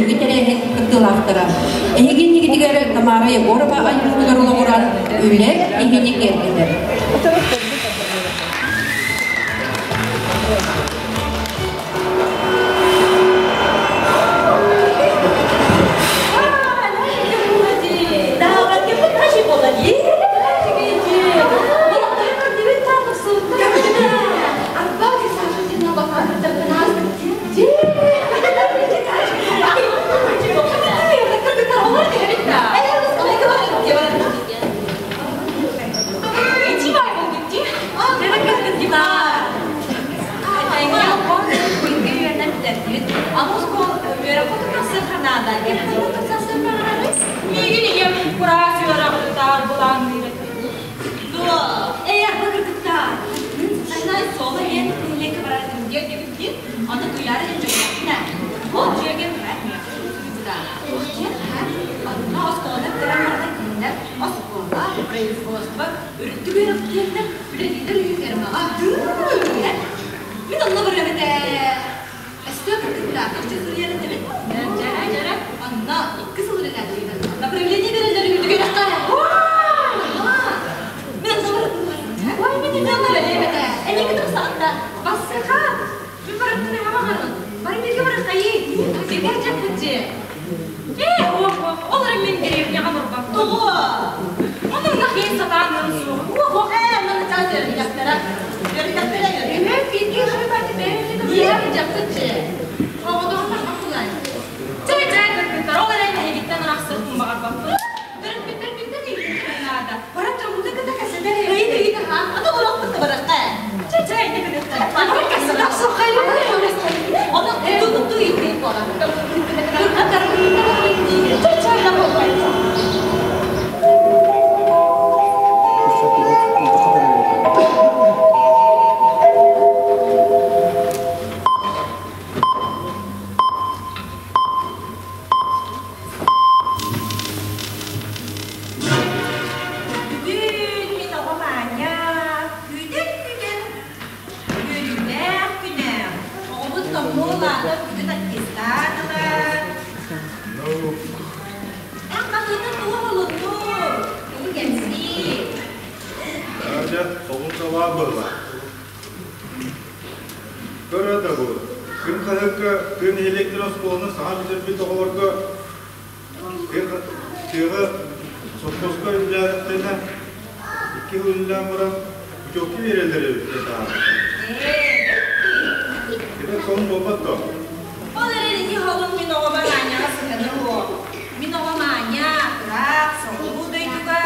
Бүгүҥҥү тэрээһин кыттыылаахтара. Эһиги иннигитигэр Тамара Егорова айымньытыгар олоҕуран үлэ киһини киэргэтэр. Миигин ийэм кураас үөрэҕититаар былаанныыр этэ. Дуо, эйэр бакыргыттаар. Мин сайнай суола иэн нэһилиэккэ барар диэн Аны туйаара диэн дьүөгэлээхпин Ол дьүөгэм Туох диэн Онно оскуоланы бүтэрэн баран кинилэр оскуола, производство, үрдүк үөрэхтиэннэр үлэлииллэр үһү фермаҕа. Мин онно барыам этэ. Өстөөх кыргыттаах чахчы суруйар этибит. Дьэрэ, дьэрэ. Онно икки сыл үлэлээтибит. Направление берэллэр үрдүк үөрэххэ. Мин онно барытын Ой, мин эмиэ онно үлэлиэм этэ. Эйиги тахсаҕын да? Бассыха! Мин барыттан эһэ баҕарбын. Бары бииргэ барыххайыы. Бииргэ дьаххыт дьиэ. Ээ, ох, ох, ол эрэн мин деревняҕа барбаппын. Тоҕо? Онно киһи сатаан ыал суох. Ох, ээ, манна чаас үөрүйэхтэрэ. Үөрүйэхтэрэ Эмээ, бииргэ барбат бэйэбит дьаххыт дьиэ. Оҕотоҕун барбаппылай. Чэ, чэ, кыргыттар, ол эрэн эһигиттэн арахсыахпын баҕарбаппын. Төрөппүттэрбиттэн ыйытыахпын наада. Баран дьоммутун кытта кэпсэтэр ыйыт ыйыт аһаа, аны олохпут да барахха. Чэ, чэ, ити кытта. Оны туту ыйытыы буолар. Чэ, чэ, Бүгүн мин оҕом Аня күүтэн-күүтэн үөрүүлээх күнэ. Оҕобут номнуо улаатан бүгүн аттестат ылар. Эн хатыыта туох олуннур? Тугу кэпсиир? Дьэ, солун салаа быһыла. Көрө да бу, күн хаһыакка күн нэһилиэктэр оскуоланы саҥа бүтэрбит оҕолорго тыаҕа совхозка үлэлээтэхтэринэ икки сыл үлэлээн баран путевка биэрэллэр эбит диэн таһаарбыттар. Ити сонун буолбат дуо? Ол эрэн ити холун мин оҕобор Аняҕа сыһыана суох. Мин оҕом Аня ыраах соҕуруу дойдуга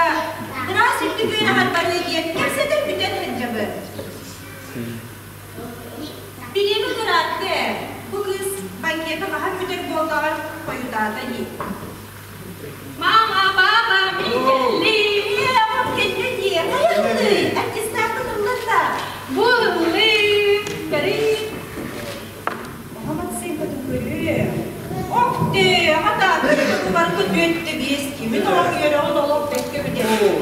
ыраас үрдүк үөрэҕэр барыа диэн кэпсэтэн бүтэн сылдьабын. Билиэми ыраатта ээ, бу кыыс банкета хаһан бүтэр буоллаҕай, хойутаата дии. Мама, папа, мин кэллим. Ээ, оҕом кэллэ дии, хайахтый, аттестааккын ыллын да. Бу ыллым, бэрий. Оҕом аттестатын көрүө. Ох дээ, хатаата барыта бүөттэ биэс дии. Мин оҕом үөрэҕин олох бэккэ бүтэрдим.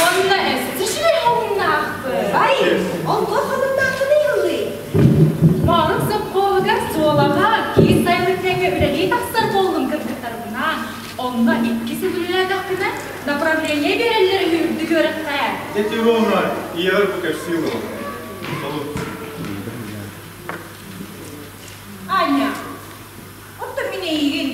Онно эстишли холуннаахпын. Бай, ол туох холуннааххыный ыллый? Маарык сопхуоһугар Суолаҕа киис сайылык тэҥҥэ үлэлии тахсар буоллум кыргыттарбынаан. Онно иккис үлэлээтэхпинэ направление биэрэллэр үһү үрдүк үөрэххэ. Тетя Ивановна, ийэҕэр бу кэпсии олорор. Солун. Аня, оттон мин эйигин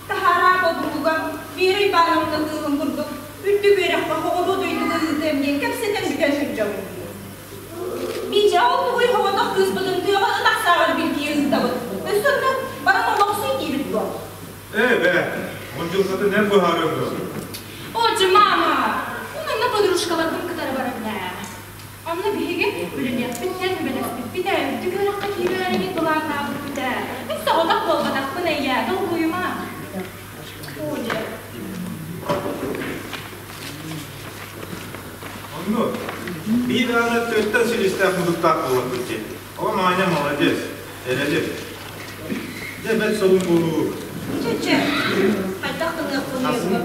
таһаараа болбукуга Вера Ивановна кыыһын курдук үрдүк үөрэххэ оҕолуу дойдуга ыытыам диэн кэпсэтэн бүтэн сылдьабын дии. Биичэ ол тугуй оҕотох кыыспытын тыаҕа ынах сааҕар билгии ыытабыт. Өссө онно баран олохсуй диибит дуо? Ээ, бээ, он дьылҕатын эн быһаарыаҥ дуо? Отже, мама, онно подружкаларбын кытары барабын ээ. Онно биһиги үлэлиэхпит үлэлэспиппит ээ, үрдүк үөрэххэ киирэригит былааннаабыппыт ээ. Мин соҕотох буолбатахпын эйээ, долгуйума. Оля. Оннук. Биир даҕаны тыаттан силистээх мутуктаах буоларбыт дии. О, Маня молодец. Эрэлим. Дьэ, бэрт солун буолуу. Чэ-чэ, хайдах гыныахпыный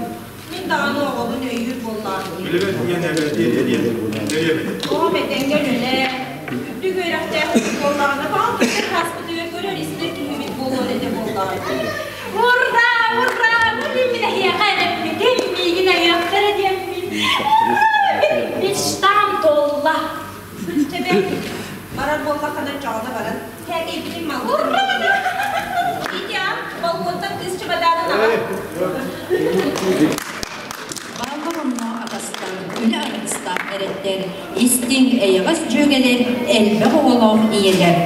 Мин даҕаны оҕобун өйүүр буоллаҕым дии. Билэбин диэн эбэтиэ диэн өйүөм этэ. Оҕом этэҥҥэ үлэлээх, үрдүк үөрэхтээх буоллаҕына, баҕар кырдьар сааспытыгар көрөр-истэр киһибит буолуон этэ буоллаҕа дии. Хана чоҕуна баран, кээкэйбитин малбытын Витя, балконтан кыыс чымадаанын аҕал. Бааллар онно атастар, үлэ аргыстаах эрэттэр, истиҥ, эйэҕэс дьүөгэлэр, элбэх оҕолоох ийэлэр.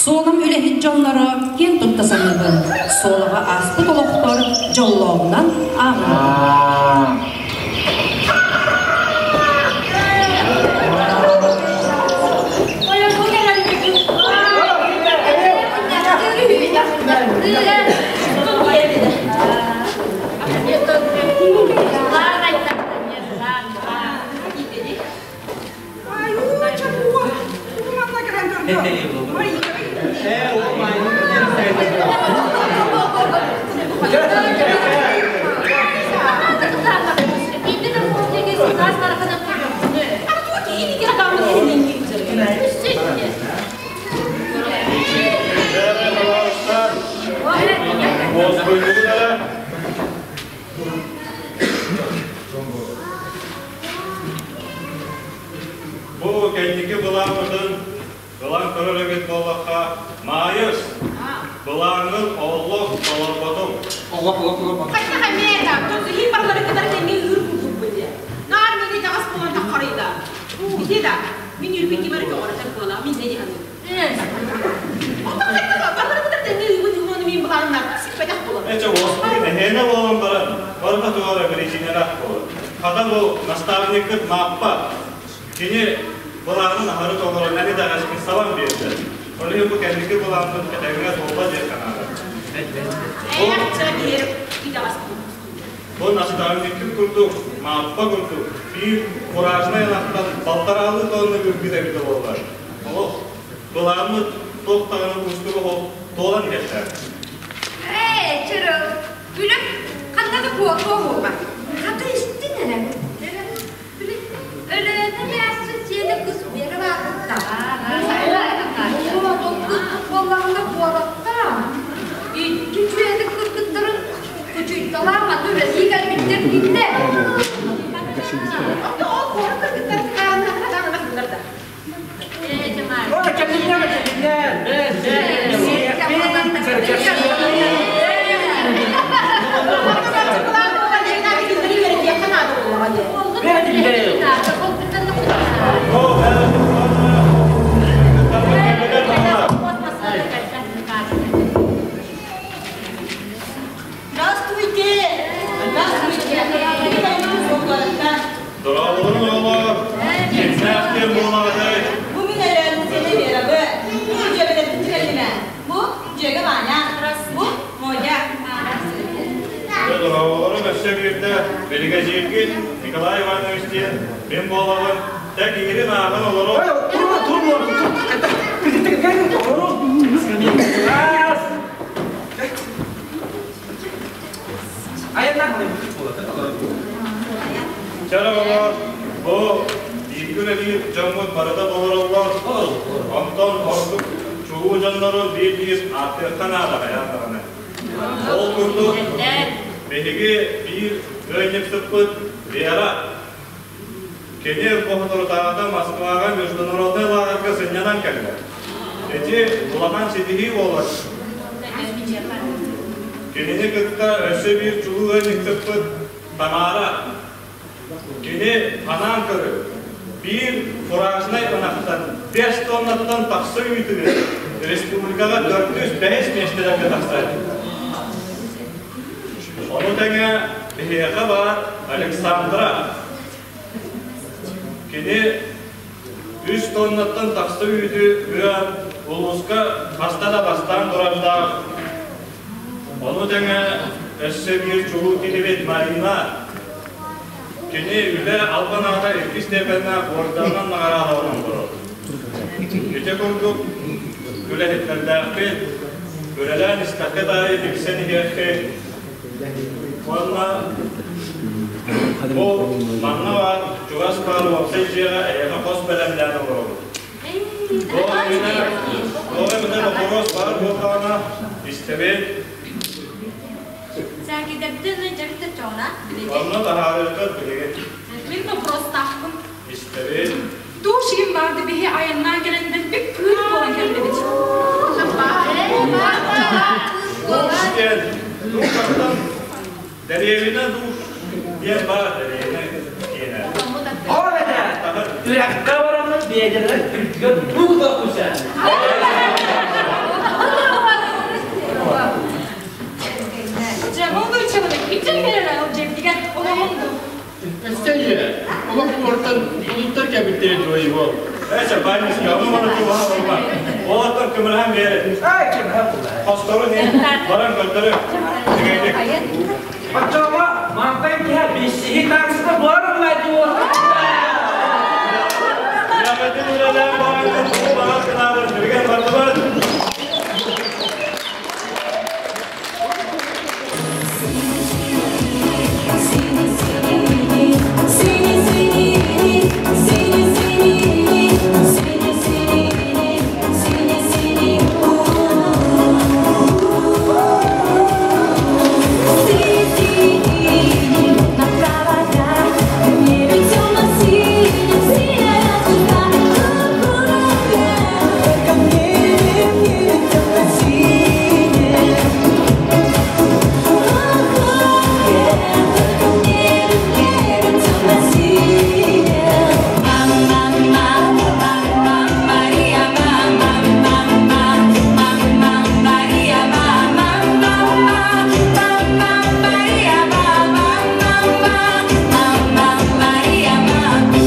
Суолам үлэһит дьонноро киэн тутта саныыбын. Суолаҕа ааспыт олохтор дьоллооҕунан ааҕынабын. Бу кэнники былааммытын ылан көрөр эбит буоллахха, Маайыс, былааҥҥын олох толорботуҥ. Олох олох толорботум. Хайдах эмиэ да, иһин барылары кытары тэҥҥэ ыыр курдукпун дии. Наар миги таҕас буолан таххарыйда. Ити да, мин үрбүт кимэр көҕөрөтөр буола, мин дэньи саныыбын. Онтон хайдах барылары кытары тэҥҥэ ыыбын уону мин былааннар сиппэтэх буолан. Эчэ уоспуйун эһээнэ буолан баран, барыта туора биричиинэлээх буолар. Хата бу наставниккыт Мааппа, кини былаанын аһары толорон эн итэҕэскин сабан биэрдэ. Ол иһин бу кэнники былааммыт этэҥҥэ туолла диэххэ наада. Эйэхчэ биэр итэҕэс Бу наставниккыт курдук, Мааппа курдук, биир куражнай ынахтан балтараалыы тонна үргүт эбитэ буоллар. Олох былааммыт туох даҕаны уустуга туолан иһэрдээх. Ээ, чырыл, үлэм ханна да буолуо буолба. Хата истин эрэ. Өлөөнө мээсчит сиэнэ кыс Вера баатытта. Буоллаҕына буолатта. Икки үчүгэйдик кыргыттарын кучуйталаан манна үлэлии кэлбиттэр биллэ. Оттон ол куорат кыргыттарын харааннаах да. Здравствуйте! Здравствуйте! Дорооболорун оҕолор! Кимнээх буолаҕытай? Бу мин эрэн сене Верабы. Бу дьиэбэлэрбин кэллимэ. Бу дьиэгэ Ваня. Бу Моя. Дорооболорун өссө биирдэ биригэдьииргит Николай Иванович диэн мин буолабын. Тэк иһирин ааҕан олору. Чэ оҕолор, бу бииргэ үлэлиир дьоммут барыта толороллор. Онтон ордук чулуу дьоннору биир-биир ааттыахха наада хайаан даҕаны. Ол курдук, биһиги биир ыанньыксыппыт Вера. Кини соторутааҕыта Москваҕа международнай лааҕырга сынньанан кэллэ. Ити улахан ситиһии буолар. Кинини кытта өссө биир чулуу ыанньыксыппыт Тамара. Кини анаан көрү, биир фуражнай ынахтан 5 тоннаттан тахса үүтүгэр республикаҕа 405 миэстэлэргэ тахсар. Ону тэҥэ биһиэхэ баар Александра. Кини үс тоннаттан тахса үүтү ыа улууска хаста да бастаан турардаах. Ону тэҥэ өссө биир чулуу киһибит Марина. Кини үлэ албан аата иккис степеннээх уорданынан наҕараадаланан олорор. Ити курдук үлэһиттэрдээхпит, үлэлээн истэххит аайы тиксэн иһиэххит. Уонна бу манна баар чугас баар уопсай дьиэҕэ эһиэхэ хос бэлэмнээн олоробут. Туох эмитэ боппуруос баар буоллаҕына истэбит. Онно таһаарыаххыт билигин. Мин вопростаахпын. Истэбит. Туох сирин баарды биһи айаннаан кэлэн дэлби кыыр буолан кэллибит. Душ диэн, душ дэриэбинэ душ диэн баар дэриэбинэ диэнэ. Ол этэ, үрэххэ бараммыт биэдэрэлэр үрдүгэр уу да куса. Дьэ, молодой человек, иччэн кэлэрэ ол дьиэбитигэр олоҕун дуу. Эстейе, олох куортан улуттар кэбиттери дуо Эче, банюшка, ону маны чугаһа болма. Олаттар көмөлөһөн биэрэ. Ай, ким хаппыла. Хостору не баран көрдөрү. Үчүгэйдик. Оччоҕо мантан киһи биссиһи таҥсыта буолар була дуо? Үлэҕитин үлэлээн бараҥҥын тугу баҕар гынаабын, билигин бардыбыт.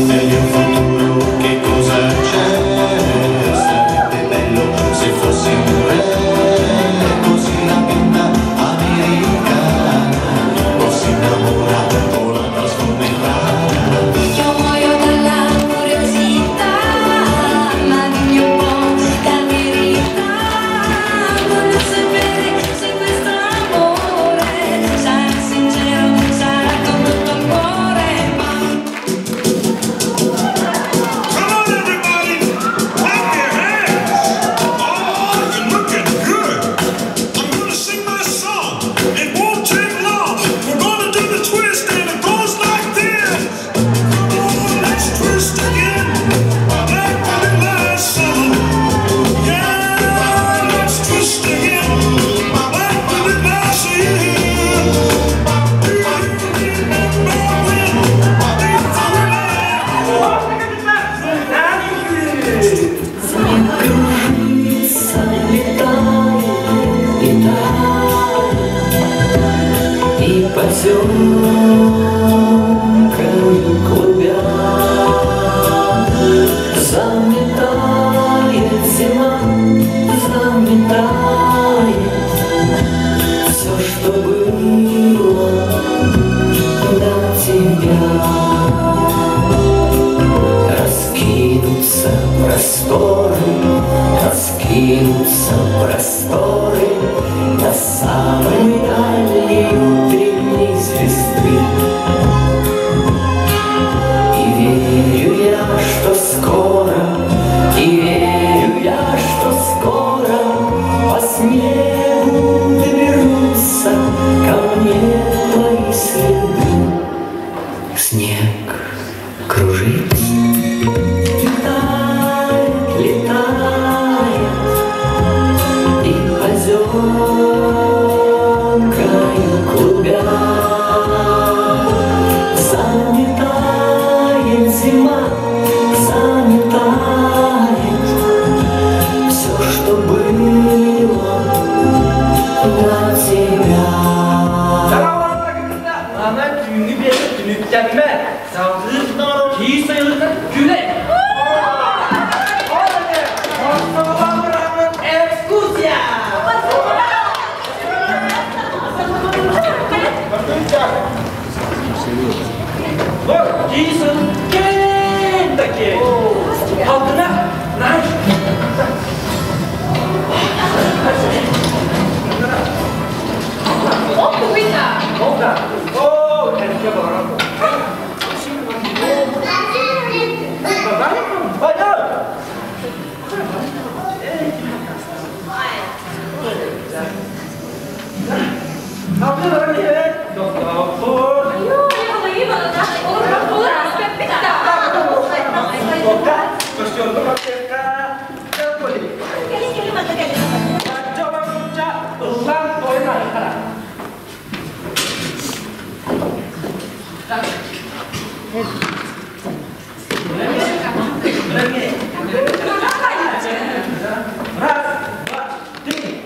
Meglio un futuro che cosa c'è? Sarebbe bello se fossi un re, così la pinta americana o si innamora o la trasforma in rana. Io muoio dalla curiosità, ma dimmi un po' la verità. Voglio sapere se questo amore sarà sincero, sarà con tutto il cuore. Ma Come on, everybody! Clap your hands! Oh, you're looking good! I'm gonna sing my song. It won't take long. We're gonna do the twist, and it goes like this. Come on, let's twist again. Like we did last summer. Yeah, let's twist again. Like we did last year. Do you remember when? Before we left? Летает, летает, и поземкою клубя заметает зима, заметает все, что было до тебя. Раскинутся просторы, раскинутся просторы до самой дальней утренней звезды. И верю я, что скоро, и верю я, что скоро по снегу доберутся ко мне твои следы. Снег кружится, летает, летает, и поземкою клубя заметает зима, заметает все, что было до тебя. Ана түүҥҥү биэрэ түмүктэммэт. Салгыы кии сайылыктан күлэ. Ол этэ, Московаҕа экскурсия! Бу кии сайылык кээн да киэҥ. Алтына, нааш. Ол тугуйда. Ол да. Оо, кэлгэ баран. Бай, Алты баран иһэ. Доктор. Айоо, я балайы балада. Олор, олор аспеппит да. Туохха? Костюмҥа баттыахха. Кэл коли. Кэлин кэлин манна кэлин. Бачча олорбучча ыллаан тойон арыхара. Раз, два, три.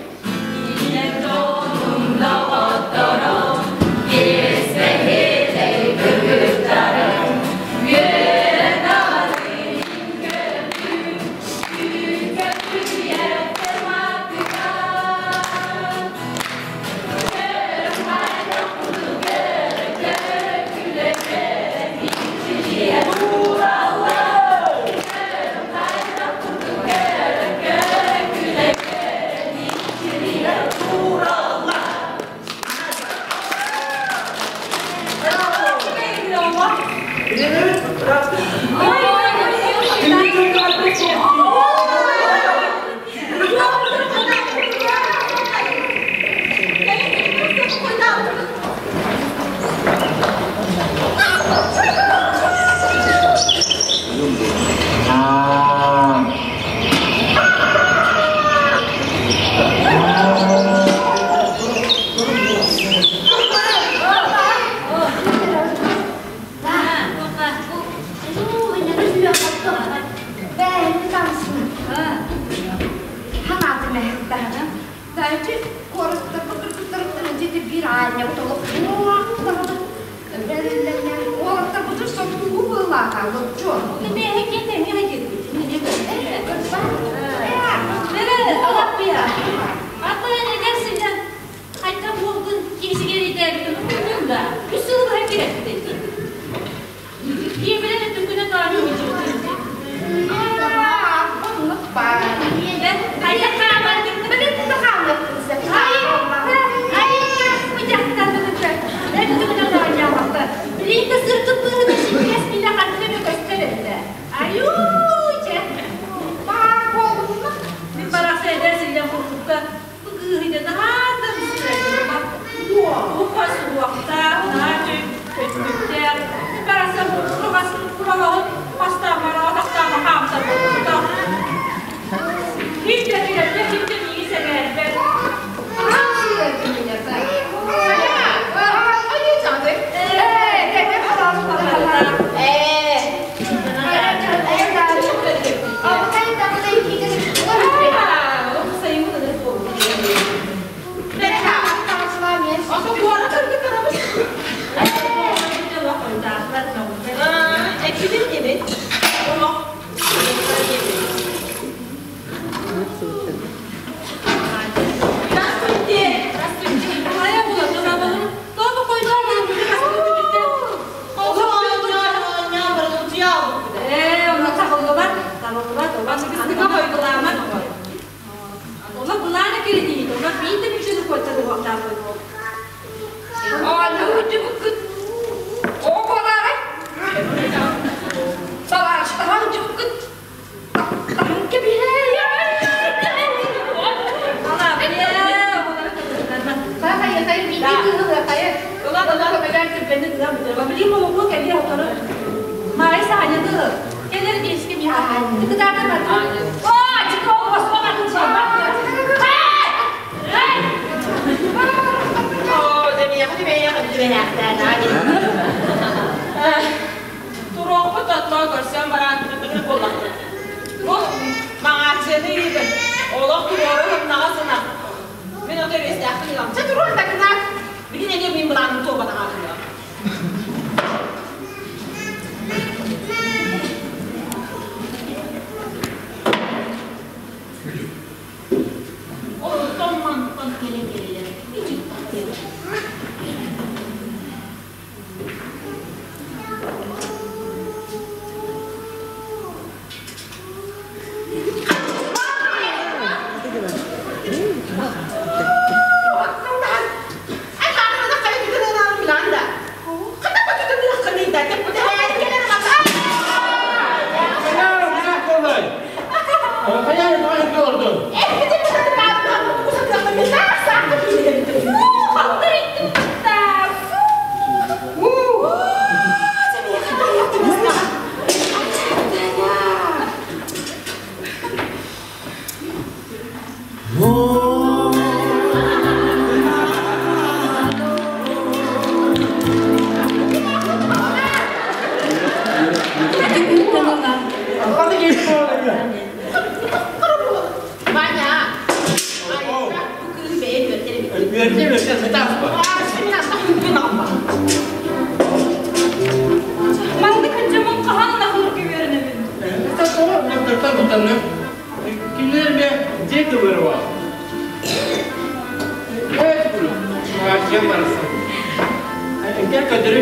Үҥкэр көтөрү.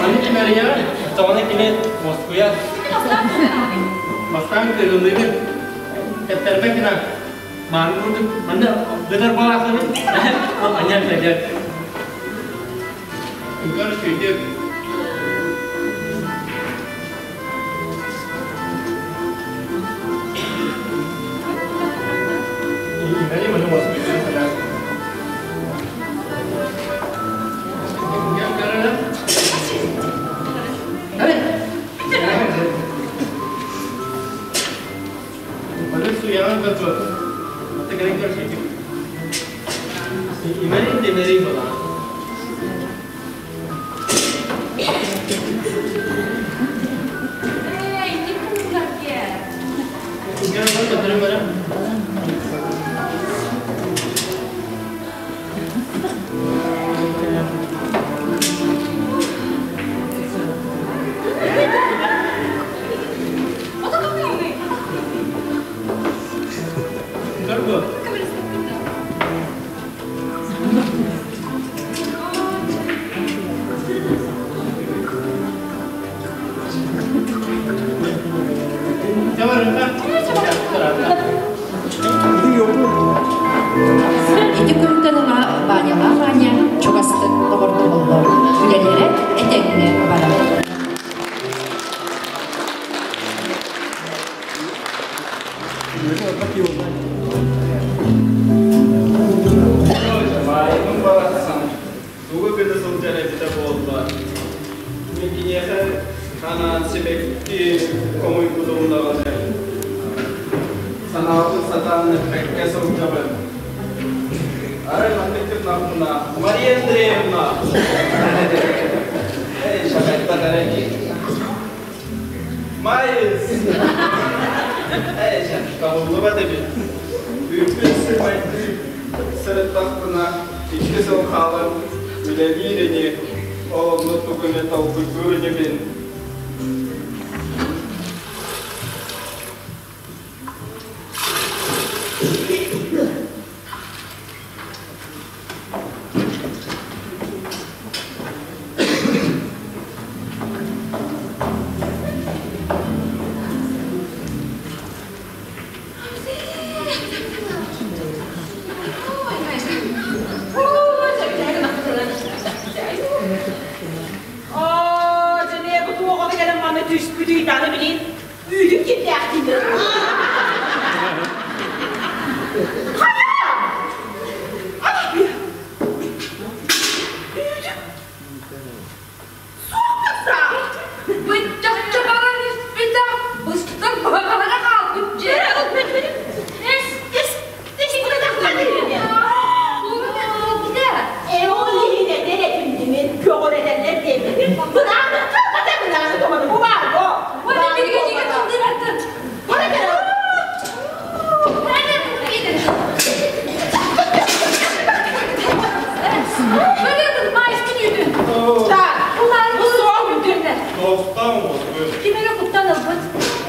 Аны кимэрийэҕэ, тоҕуна кини Москуя. Бастаан кыргыллыыбын. Тэптэрбэт гына мааны курдук манна гынар балаахыбын. Аньар садьар. Үҥкэр сүдүк. Эй, не курдук Ити күнтэн ыла Ванялаах Аня чугастык доҕордоһоллор, үлэлэрэ этэҥҥэ барар. Маайым барахсан тугу гына сылдьар эбитэ буолла. Мин киниэхэ анаан сибэкки хомуйбутум даҕаны. Санаабын сатаан эппэккэ сылдьабын. Арай маннык гыннахпына, Мария Андреевна! Эй, шахайбат эрэ дии. Майыс! Эй, табыллыбат эбит. Үүппүн сымайдыы сырыттахпына, икки сыл хаалан үлэлиир ини, ол онно тугу эмэ толкуйдуур инибин. Үүтүм кирдээхтиин. Хайа! Үүтүм суох Быччачча баран испитэ, быстар баҕара хаалбыт дьиэ. Эс, эс, эс, Тоқтаң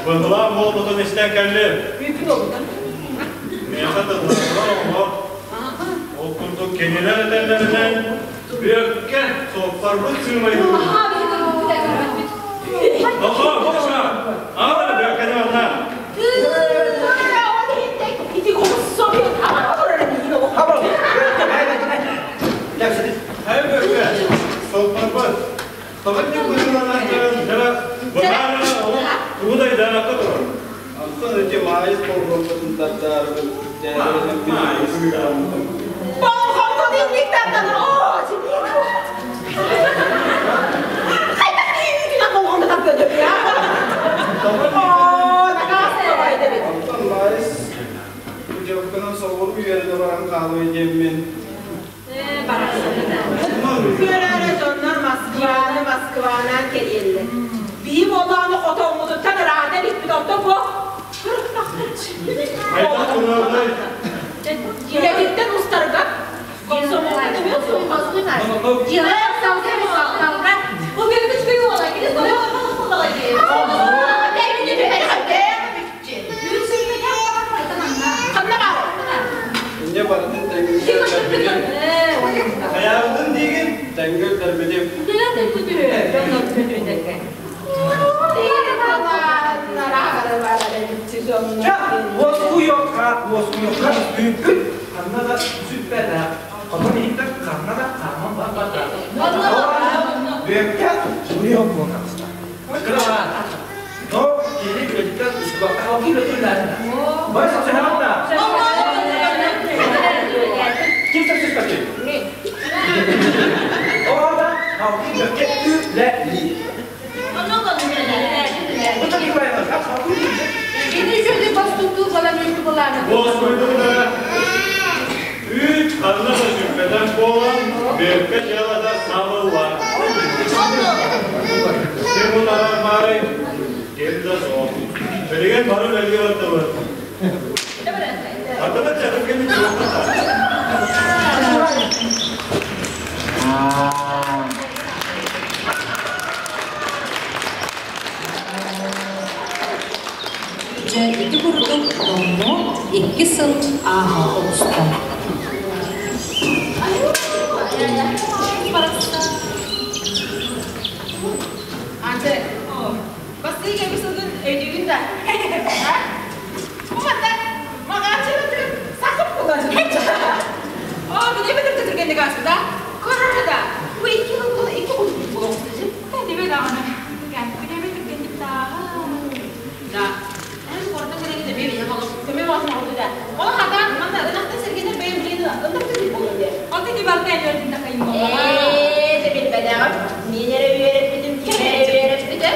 Быһылаан буолбутун истэн кэллим. Миэхэ тылларылар оҕолор. Ол курдук кинилэр этэллэринэн Бүөккэ суоппарбыт сыымайдыыр. Тоҕо, тоҕо, аҕа Бүөккэни манна. Эй Бүөккэ, суоппарбыт. Тоҕо итинник быһыыланан дьара быһаара олох тугу да өйдөөбөккө турар. Антон ити Маайыс болҕомтотун тардаарбын Маайыс Болҕомтону инник тардан оо болҕомто тардыа Антон Маайыс путевканан соҕуруу үөрэнэ баран хаалыа диэммин. Көрөөрө дьоннор Москваны Москванан кэлиэллэр. Биһи буоллаҕына хотоммутуттан ыраата иликпит онто бу Хайдах гынардай? Үлэтиттэн устарга комсомолга төбө Бу бөкүч уола кини Инне барытын Тэҥҥэ Хайаабытын диигин? Тэҥҥэ өллөрбүтүм. Чэ, уоскуйуохха, уоскуйуохха күүппүт ханна да сүппэтэх, хотон иһиттэн ханна да хааман барбатах. Бүөккэ суруйуох буолан таҕыста. Кыралаан. Но киһи үлэтиттэн ускубакка халкы үлэтин үлэлээтэ. Бары сөпсөһөҕүт да? Ким сөпсөспөтүй? Оҕота халкы Бүөккэ үлэлиир. Үүт ханна да сүппэтэх буолан, Бүөккэ дьыалата сабыллар. Ким утарар баарый? Ким да суох. Билигин бары үлэлии бардыбыт. Бардыбыт дьэ, ким Дьэ ити курдук номнуо икки сыл ааһа оҕуста. Ante, бастыы кэби сылгын өйдүүгүн да? Бу манна маҕааччы сахып булар. Оо, билебит түргэнник ааспыта. Көрөр да, бу икки хыл икки хыл буолуохсун. Тебе даҕаны. Билебит түргэнник тааҕа. Да. Эн орта кэлэҥи да бэйэ болук. Көмө болсын оҕуду да. Ол хатан манна ынахтан сэргенер бэйэм билин ынахтан болун де. Ол ти барта эбердин такайым болла. Ээ, билбэтэҕим. Мин эрэ үөрэппитим, ким эрэ үөрэппитэ.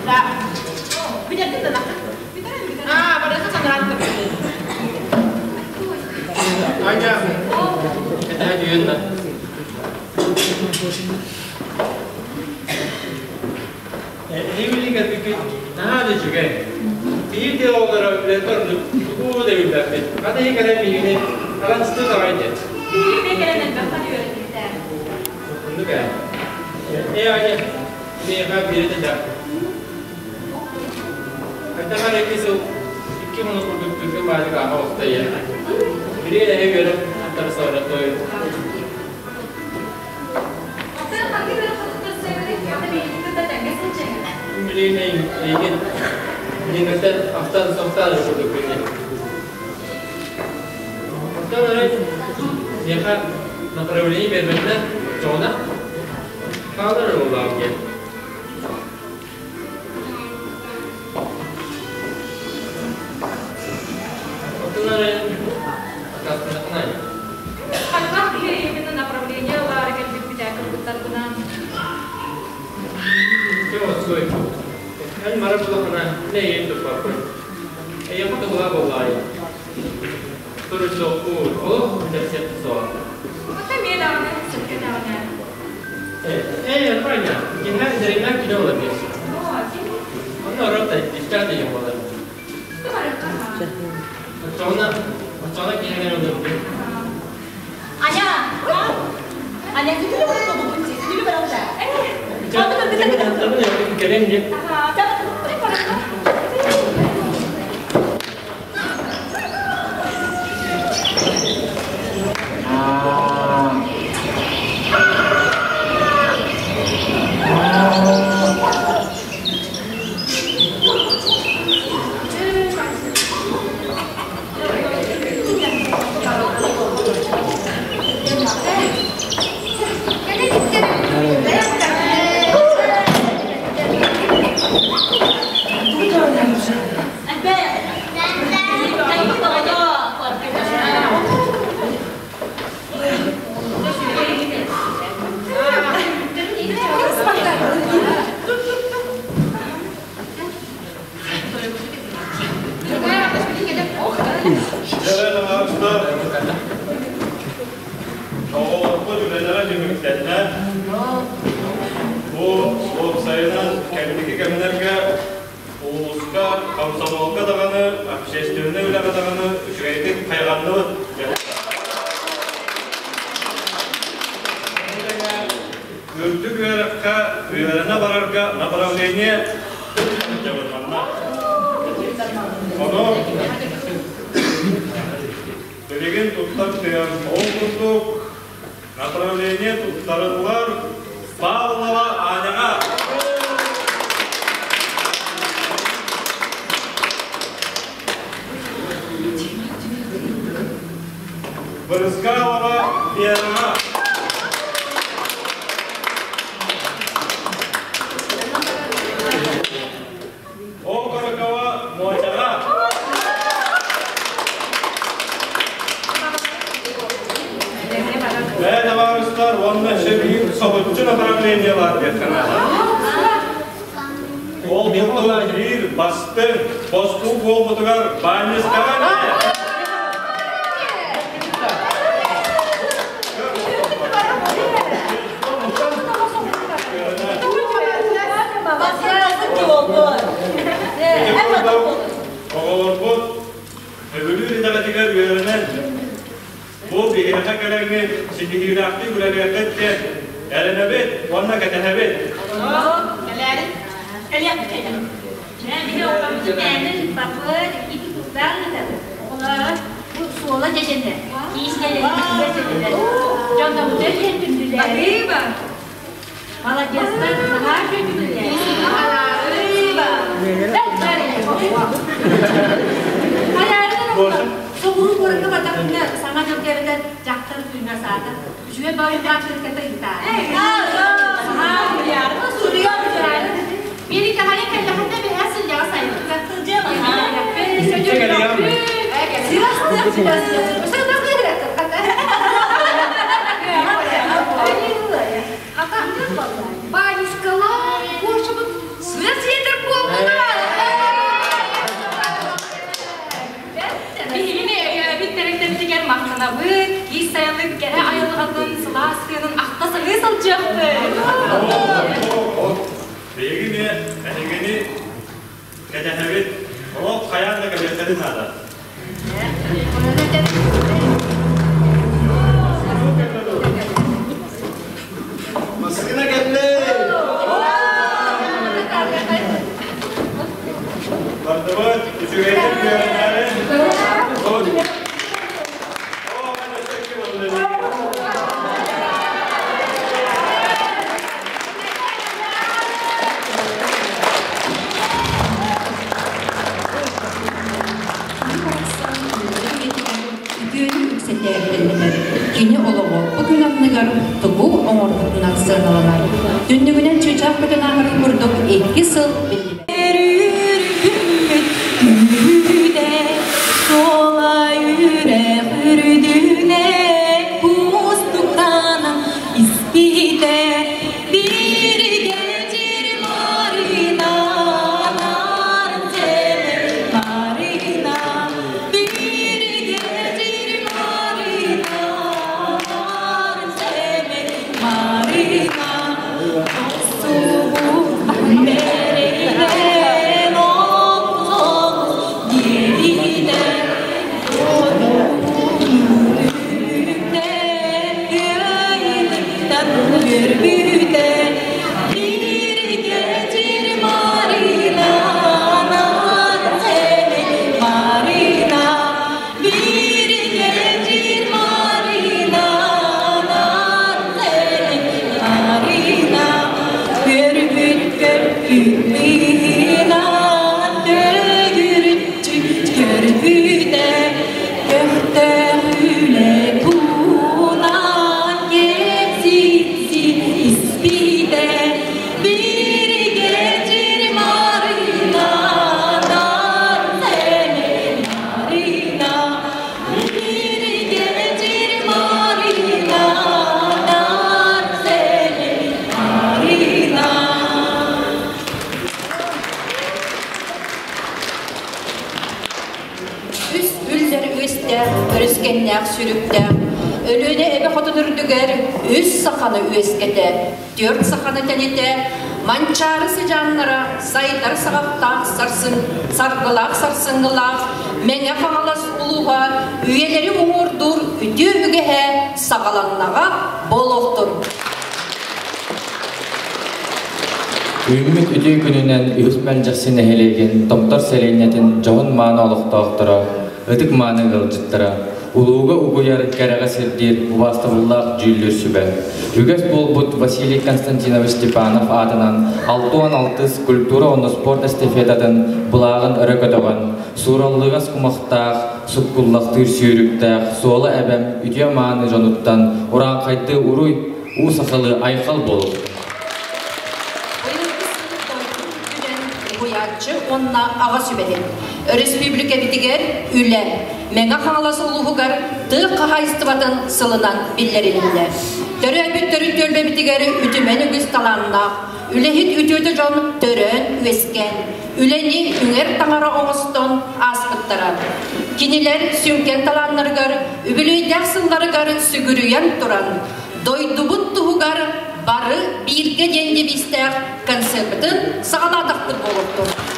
Да. Бүтэрдин да нахтан. Аа, барыта санаан көрдүм. Аня, это дүйін. Эһиги кэлбиккит наһаа да үчүгэй. Биир да оҕолоро үлэлэр ордук тугу да билбэппит. Хата иһи кэлэн биһигини араҥастыы аҕай диэн. Биһиги эмиэ кэлэн элбэх үөрэттибит ээ. Оннук ээ. Ээ, Аня, миэхэ биэрэ да. Хайдах эрэ икки сыл икки хонук курдук түргэн баайдык ааһа оҕуста ийэ. Билигин эһи үөрэх аттарсалара той. Оттон ханнык үөрэх туттарсыаҕый? Ата биһигини кытта тэҥҥэ сылдьыаҥ. Билигин эйигин билиҥҥиттэн ахтан сохтоон эрэ курдук билигин. Оттон эрэ миэхэ направление биэрбэтинэ дьоҕуна хаалар эрэ буоллаҕым диэн. Оттон эрэ аккаастанаххына Хайдах киһи именно направление ылаары кэлбиппит ээ кыргыттарбынан. Чэ, отсуой. Эн мара булахына не эйиэн туппаппын. Эйиэхэ туһула буоллаҕай. Туруччуохпут, олох бүтэрсиэх суох. Ота эмиэ даҕаны, сөпкө даҕаны. Ээ, Ваня, киһи дэриннээх кини олор диэн. Оо, ким? Онно орон ишкаат деген буолар. Барыахха. Оччоҕуна, оччоҕуна киһи олорбут. Аня! Аня, күтүлү баран тобулбут күтүлү баран да. Кэлэн диэн. Дьэ, таһаарыстар. Оҕолорбут үлэлэрэ түмүктэннэ. Бу уопсайынан кэнники кэмнэргэ улууска, комсомолга даҕаны, общественнай үлэҕэ даҕаны үчүгэйдик хайҕанныбыт. Үрдүк үөрэххэ үөрэнэ барарга направление манна. Ону билигин тута Туттартыам. Ол курдук направление туттарыллар Павлова Аняҕа. Брызгалова Вераҕа. Окорокова Мотяҕа. Бээ табаарыстар уонна сөбүгүн соһуччу направлениелар диэххэ наада. Ол курдук биир бастыҥ бостуук буолбутугар Баанньыскаҕа эмиэ. Оҕолорбут Өбүлүүр идэҕитигэр үөрэнэн, бу биһиэхэ кэлэҥҥит ситиһиилээхтик үлэлиэххит диэн эрэнэбит уонна кэтэһэбит. Кэлээрин, кэлиэхпит. Суола дьэдьэнэ, киис дьонноммутун түндүлээри. Молодецтар, наһаа үчүгэй. Соҕуруу куоракка бардахпына саҥа дьыл кэлбитэ дьахтар күҥҥэ саата. Үчүгэй баҕайы кытта ыытаа. Били кахайа кэллэхинэ биһэ сылдьаҕа сайылыкка. Бааньыскалаах куошабыт сыа сиэтэр буоллулар. Биһигини өйөөбүт тэрилтэбитигэр махтанабыт, киис сайылык кэрэ айылҕатын сылаас сыанын ахта саныы сылдьыахпыт. Биһиги эмиэ эһигини кэтэһэбит. Олох хайаан да кэлиэххитин наада. Массыына кэллэ! Бардыбыт, үчүгэйдик үөрэнээрин. Үтүөнү үксэтээри Кини олоҕо бу күн анныгар тугу оҥорбутунан сыаналанар. Түннүгүнэн чыычаах көтөн ааһарын курдук икки сыл биллибэт. Суола үрэх үрдүнэ кустуктанан испитэ бииргэ Марина, Марина, бииргэ Марина, Марина, Мэрилен диэбитэ Көрбүтэ бииргэ Марина, Марина, бииргэ Марина, Марина, көрбүт көрбүт төгүрүччү көрбүтэ көхтөөх үлэ туунан кэпситси испитэ бииргэ Марина, Марина, бииргэ Марина, Марина. Үс үллэр үөстээх, өрүскэннээх сүрүктээх, Өлүөнэ эбэ хотун үрдүгэр үс саханы үөскэтэ, түөрт саханы тэнитэ, Манчаары сыдьааннара сайдар саҕахтаах сарсын, саргылаах сарсыҥҥылаах Мэҥэ Хаҥалас улууһа үйэлэри уҥуордуур үтүө үгэһэ саҕаланнаҕа буолуохтун. Үүммүт үтүө күнүнэн Үһүс Мэлдьэхси нэһилиэгин Томтор сэлиэнньэтин дьоһун-мааны олохтоохторо, ытык-мааны ыалдьыттара! Улууга угуйар кэрэҕэ сирдиир убаастабыллаах дьүүллүүр сүбэ. Үгэс буолбут Василий Константинович Степанов аатынан 66 культура уонна спорт эстафетатын былааҕын өрө көтөҕөн, суураллыгас кумахтаах, суккуллахтыыр сүүрүктээх Суола эбэм үтүө-мааны дьонуттан урааҥхайдыы уруй, уу сахалыы айхал буолуохтун. Быйылгы сыл дойду үрдүнэн уһуйааччы уонна аҕа сүбэһит. Өрөспүүбүлүкэбитигэр үлэ Мэҥэ Хаҥалас улууһугар тыа хаһаайыстыбатын сылынан биллэрилиннэ. Төрөөбүт төрүт түөлбэбитигэр үтүмэн үгүс талааннаах, үлэһит үтүөтэ дьон төрөөн-үөскээн, үлэни үҥэр таҥара оҥостон ааспыттара. Кинилэр сүҥкэн талааннарыгар, үбүлүөйдээх сылларыгар сүгүрүйэн туран, дойдубут туһугар бары бииргэ диэн девизтээх концерпытын саҕалаатахпыт буолуохтун.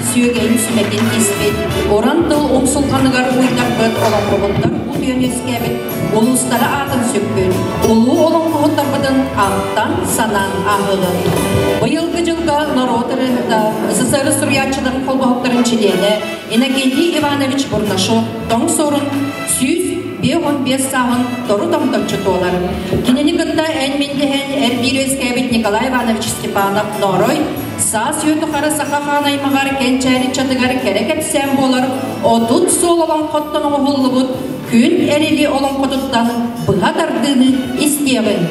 сүөгэйин сүмэтин испит, уран тыл умсулҕаныгар уйдарбыт олоҥхоһуттар утуйан үөскээбит улуустара аатын сүкпүт улуу олоҥхоһуттарбытын ахтан санаан ааһыаҕыҥ. Быйылгы дьылга норуот ырыаһыта, СССР суруйааччыларын холбоһуктарын чилиэнэ Иннокентий Иванович Бурнашов тоҥ суорун 155 сааһын тору томточчу туолар. Кинини кытта эн-мин дэһэн эр-биир үөскээбит Николай Иванович Степанов Ноорой саас үйэ тухары саха хаан аймаҕар кэнчээри чатыгар кэрэ кэпсээн буолар 30 суол олоҥхоттон оҥоһуллубут Күн Эрили олоҥхотуттан быһа тардыыны истиэҕиҥ.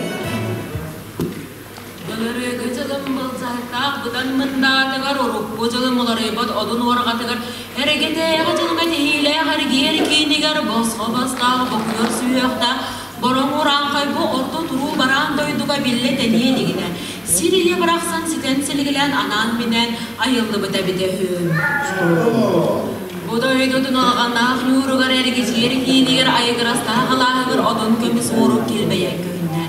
Былырыыгы дьылым былдьаһыктаах быдан мындаатыгар, урукку дьылым уларыйбыт одун уорҕатыгар, эрэгэтээҕи дьылым этиһиилээх эргиэр киинигэр босхо бастаах бокуйар сүһүөхтээх бороҥ урааҥхай бу орто туруу бараан дойдуга биллэ тэниэ илигинэ, сир ийэ барахсан ситэн силигилээн анаан-минээн айыллыбыта эбитэ үһү. Бу дойду туналҕаннаах ньууругар эргичиэр киинигэр айыгырастаах алааһыгар одун көмүс муорук килбэйэн көһүннэ.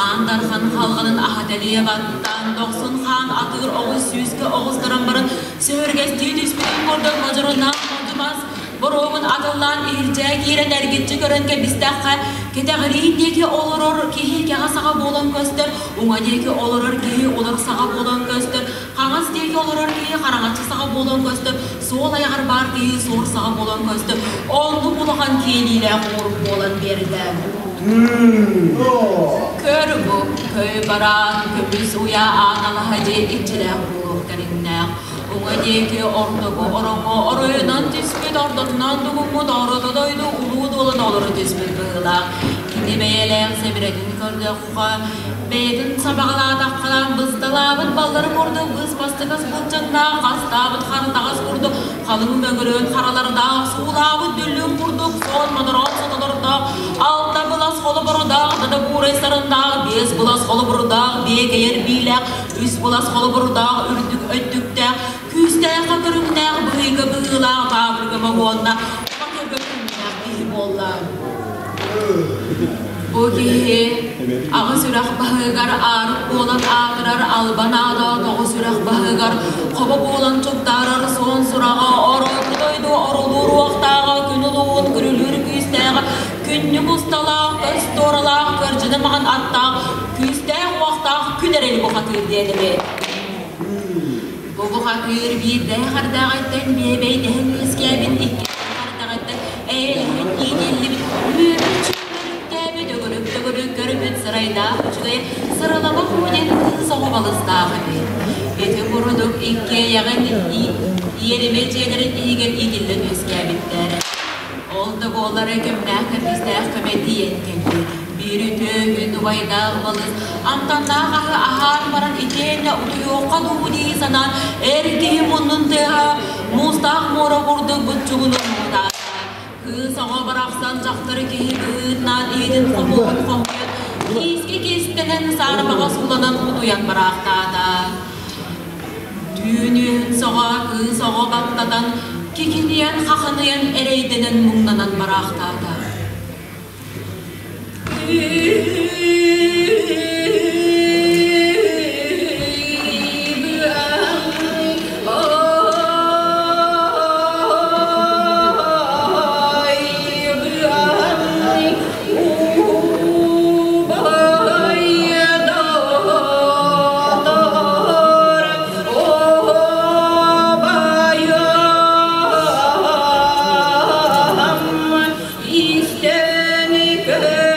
Аан Дархан халҕанын аһа тэлийэ баттаан, дохсун хаан атыыр оҕус сүүскэ оҕустаран баран, сөһүргэстии түспүтүн курдук модьуруннаах модьумас боруогун атыллаан иһирдьээ киирэн эргиччи көрөн кэбистэххэ, кэтэҕириин диэки олорор киһи кэҕэ саҕа буолан көстөр, уҥа диэки олорор киһи улар саҕа буолан көстөр, хаҥас диэки олорор киһи хараҥаччы саҕа буолан көстөр, суол айаҕар баар киһи суор саҕа буолан көстөр, оннук улахан киэлиилээх оҥорук буолан биэрдэ. Көр бу, көй бараан, көмүс уйа аан алаһа дьиэ иччилээх буолуох кэриҥнээх. Уҥа диэки ортоку ороҥҥо оройунан түспүт, ортотунан дугуммут орото дойду улуу дуолан олоро түспүт быһыылаах. Кини бэйэлээх сэбирэтин көрдөххө, бэйэтин сабаҕалаатаххына, бысталаабыт баллары курдук быыс-бастыгас былчыҥнаах, хастаабыт хартаҕас курдук халыҥ мөҥүрүөн харалардаах, суулаабыт дүллүн курдук суон модороон сотолордоох, алта былас холобурдаах, дада буурай сарындаах, биэс былас холобурдаах, биэкэйэр биилээх, үс былас холобурдаах, үрдүк өттүктээх, күүстээх көрүҥнээх, быһыыга быһыылаах, баабырга моһуонна, батырга көрүҥнээх киһи буолла. Бу киһи аҕыс үрэх баһыгар аарык буолан аатырар албан аата тоҕус үрэх баһыгар хобо буолан чугдаарар суон сураҕа оройку дойду орулуур уохтааҕа күн улуун күрүлүүр күүстээҕэ күннүк усталаах көс туоралаах кырдьыны маҕан аттаах күүстээх уохтаах күн эрэли бухатыыр диэн эбит. Бу бухатыыр биирдээх ардааҕыттан биэбэйдэһэн үөскээбит икки ардаҕыттан эйэлэһэн иитиллибит үөрүк-чүөмөрүктээбит өгүрүк-төгүрүк көрбүт сырайдаах үчүгэй сыралабах уу диэн кыыс оҕо балыстаах эбит. Ити курдук иккиэйэҕин иэримэ дьиэлэрин иһигэр иитиллэн үөскээбиттэр. Ол да буоллар кэмнээх кэрдиистээх көмө тиийэн кэлбит. Биир үтүө күн убайдаах балыс амтаннаах аһы аһаан баран итиэннэ утуйуохха дуу дии санаан эр киһи муннун тыаһа муустаах муора курдук буччугунун муҥутаата. Кыыс оҕо барахсан дьахтары киһи быһыытынан иһитин хомуһун хомуйан киискэ кистэнэн саарбаҕа сууланан утуйан бараахтаата. Түүн үөһүн соҕо кыыс оҕо баттатан, кикиниэн хахыныйан эрэйдэнэн муҥнанан бараахтаата. Истэн көрөн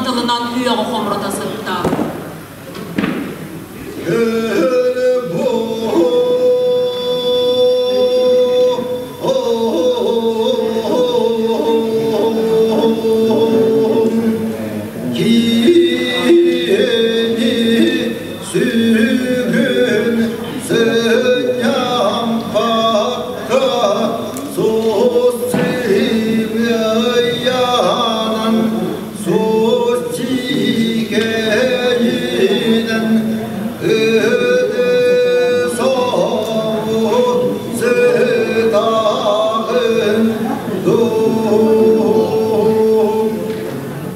тылынан үөҕэ хомурута сытта. Сүгүн сынньампакка Сус-симыйанан, сус-сикэйинэн Ыты-соҕу сытаҕын дуу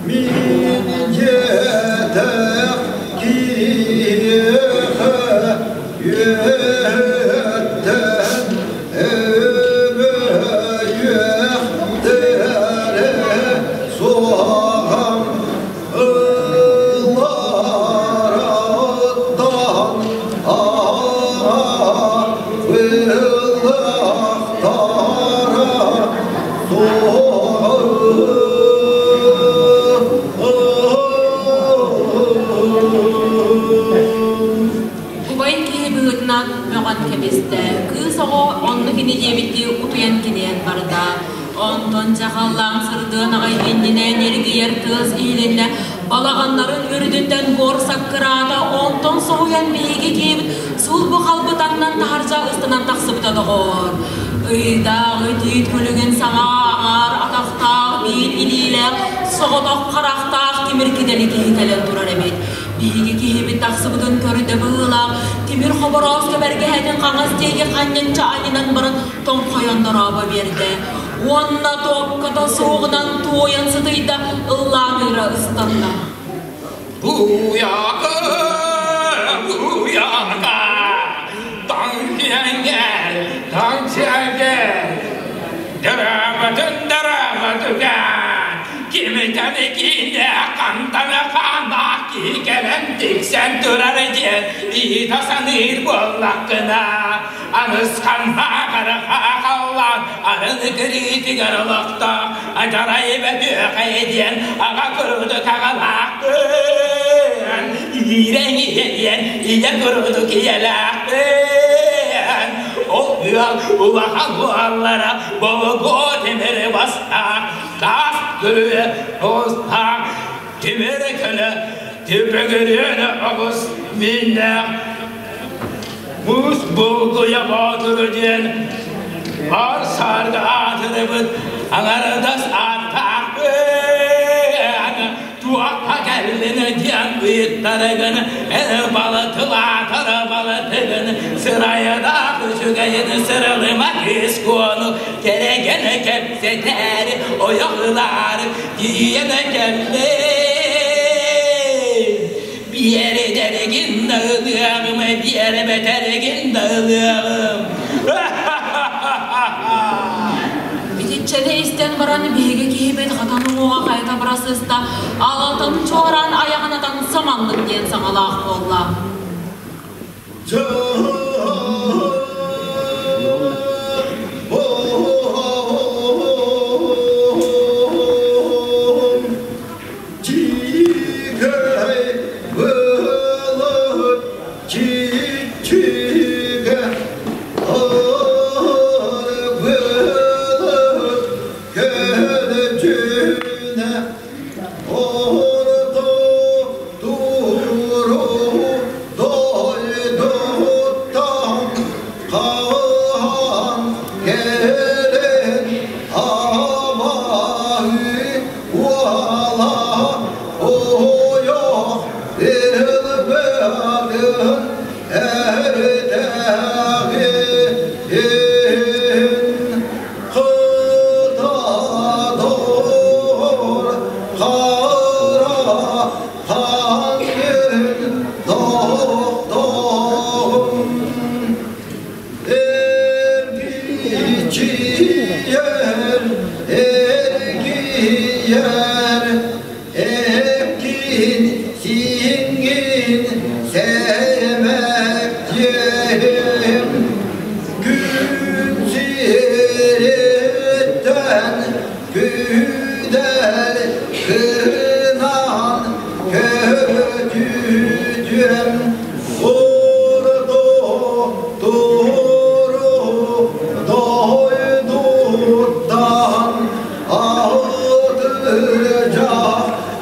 Мин дьиэтэх киһиэхэ үөһэттэн өбөйүөхтэрэ суоҕам ыллараттан аҕа быыллахтара суоҕа. Убайын киһи быһыытынан мөҕөн кэбистэ. Кыыс оҕо оннук ини диэбиттии утуйан кинийэн барда. Онтон дьэ халлаан сырдыан аҕай иннинэ ньиргийэр тыас иһилиннэ. Балаҕаннарын үрдүттэн буор саккыраата, онтон соһуйан биһиги киһибит сулбу халбы таҥнан таһырдьа ыстанан тахсыбыта доҕоор. Ыйдааҕы тиит күлүгүн саҥа аҥаар атахтаах, биир илиилээх, соҕотох харахтаах тимир кидэли киһи кэлэн турар эбит. Биһиги киһибит тахсыбытын көрдө быһыылаах, тимир хобороос кэбэргэһэтин хаҥас диэки ханньынча анньынан баран тоҥхойон дорообо биэрдэ. Уонна туокката суоҕунан туойан сытыйда, ыллаан ыыра ыстанна. Буяка, буяка, таҥ тиэҥҥэ, дыраабатын дыраабатыгар, кимитэн киинэ хантан хааннаах киһи кэлэн тиксэн турар диэн ыйыта саныыр буоллаххына, анысханнаах халлаан арын кырыытыгар олохтоох адьарай бөтүөхэй диэн аҕа курдук аҕалаахпын, иирэн иһэн ийэ курдук ийэлээхпин. Ол ыал улахан уоллара болугуо тимири бастаах, таас күрүө оҕустаах, тимири көлө түбүгүрүөнү оҕус мииннээх Муус булгуйа боотуру диэн аар саарга аатырыбыт аҥардас ааттаахпын туохха кэллин диэн ыйыттарыгын эн балытылаатара балытыгын сырайдаах үчүгэйин сырылыма кыыс куону кэрэгэн кэпсэтээри ойох ылаары тиийэн кэллин Биэрэтэригин да ылыаҕым, биэрэбэтэригин да ылыаҕым. Итиччэни истэн баран биһиги киһибит хатан уҥуоҕа хайата бара сыста, алатын чуораан айаҕын атан саманнык диэн саҥалаах буолла. Чиикэй былыт чиччигэ аар былыт көлөчүнэ орто туру дойдуттан хаан кэлэн абаһы уола ойох ылбатын эрдэҕин кытадор хара хаҥын тохтоҕун Эргичийэр, эргийэр, эркин сиҥин сэмэктиэм. Күн сириттэн күдэл кынан. Түһэн орто туру дойдуттан атырдьах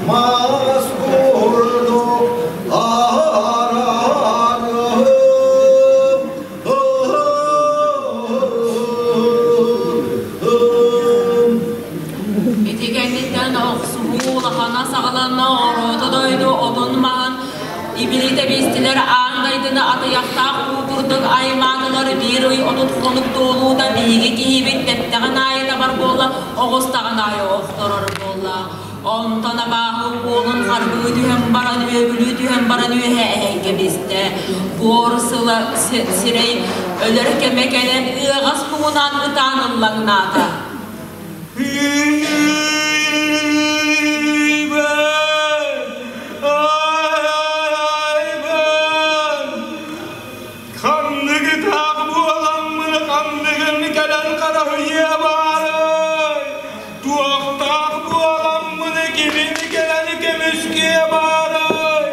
мас курдук Ити кэнниттэн охсуһуу улахана саҕаланна, орото дойду отун-маһын ибили тэбистилэр, аан дайдыны атыйахтаах уу курдук аймаатылар, биир ый 30 хонук туолуута биһиги киһибит тэптэҕин аайы табар буолла, оҕустаҕын аайы охторор буолла. Онтон абааһы уолун харбыы түһэн баран, үөгүлүү түһэн баран үөһэ эһэн кэбистэ. Буор сыла сирэй өлөр кэмэ кэлэн ыаҕас муҥунан ытаан ыллаҥнаата. Ханныгытаах буоламмын ханныгын кэлэн хараһыйыа баарай, туохтаах буоламмын кимин кэлэн көмүскүө баарай,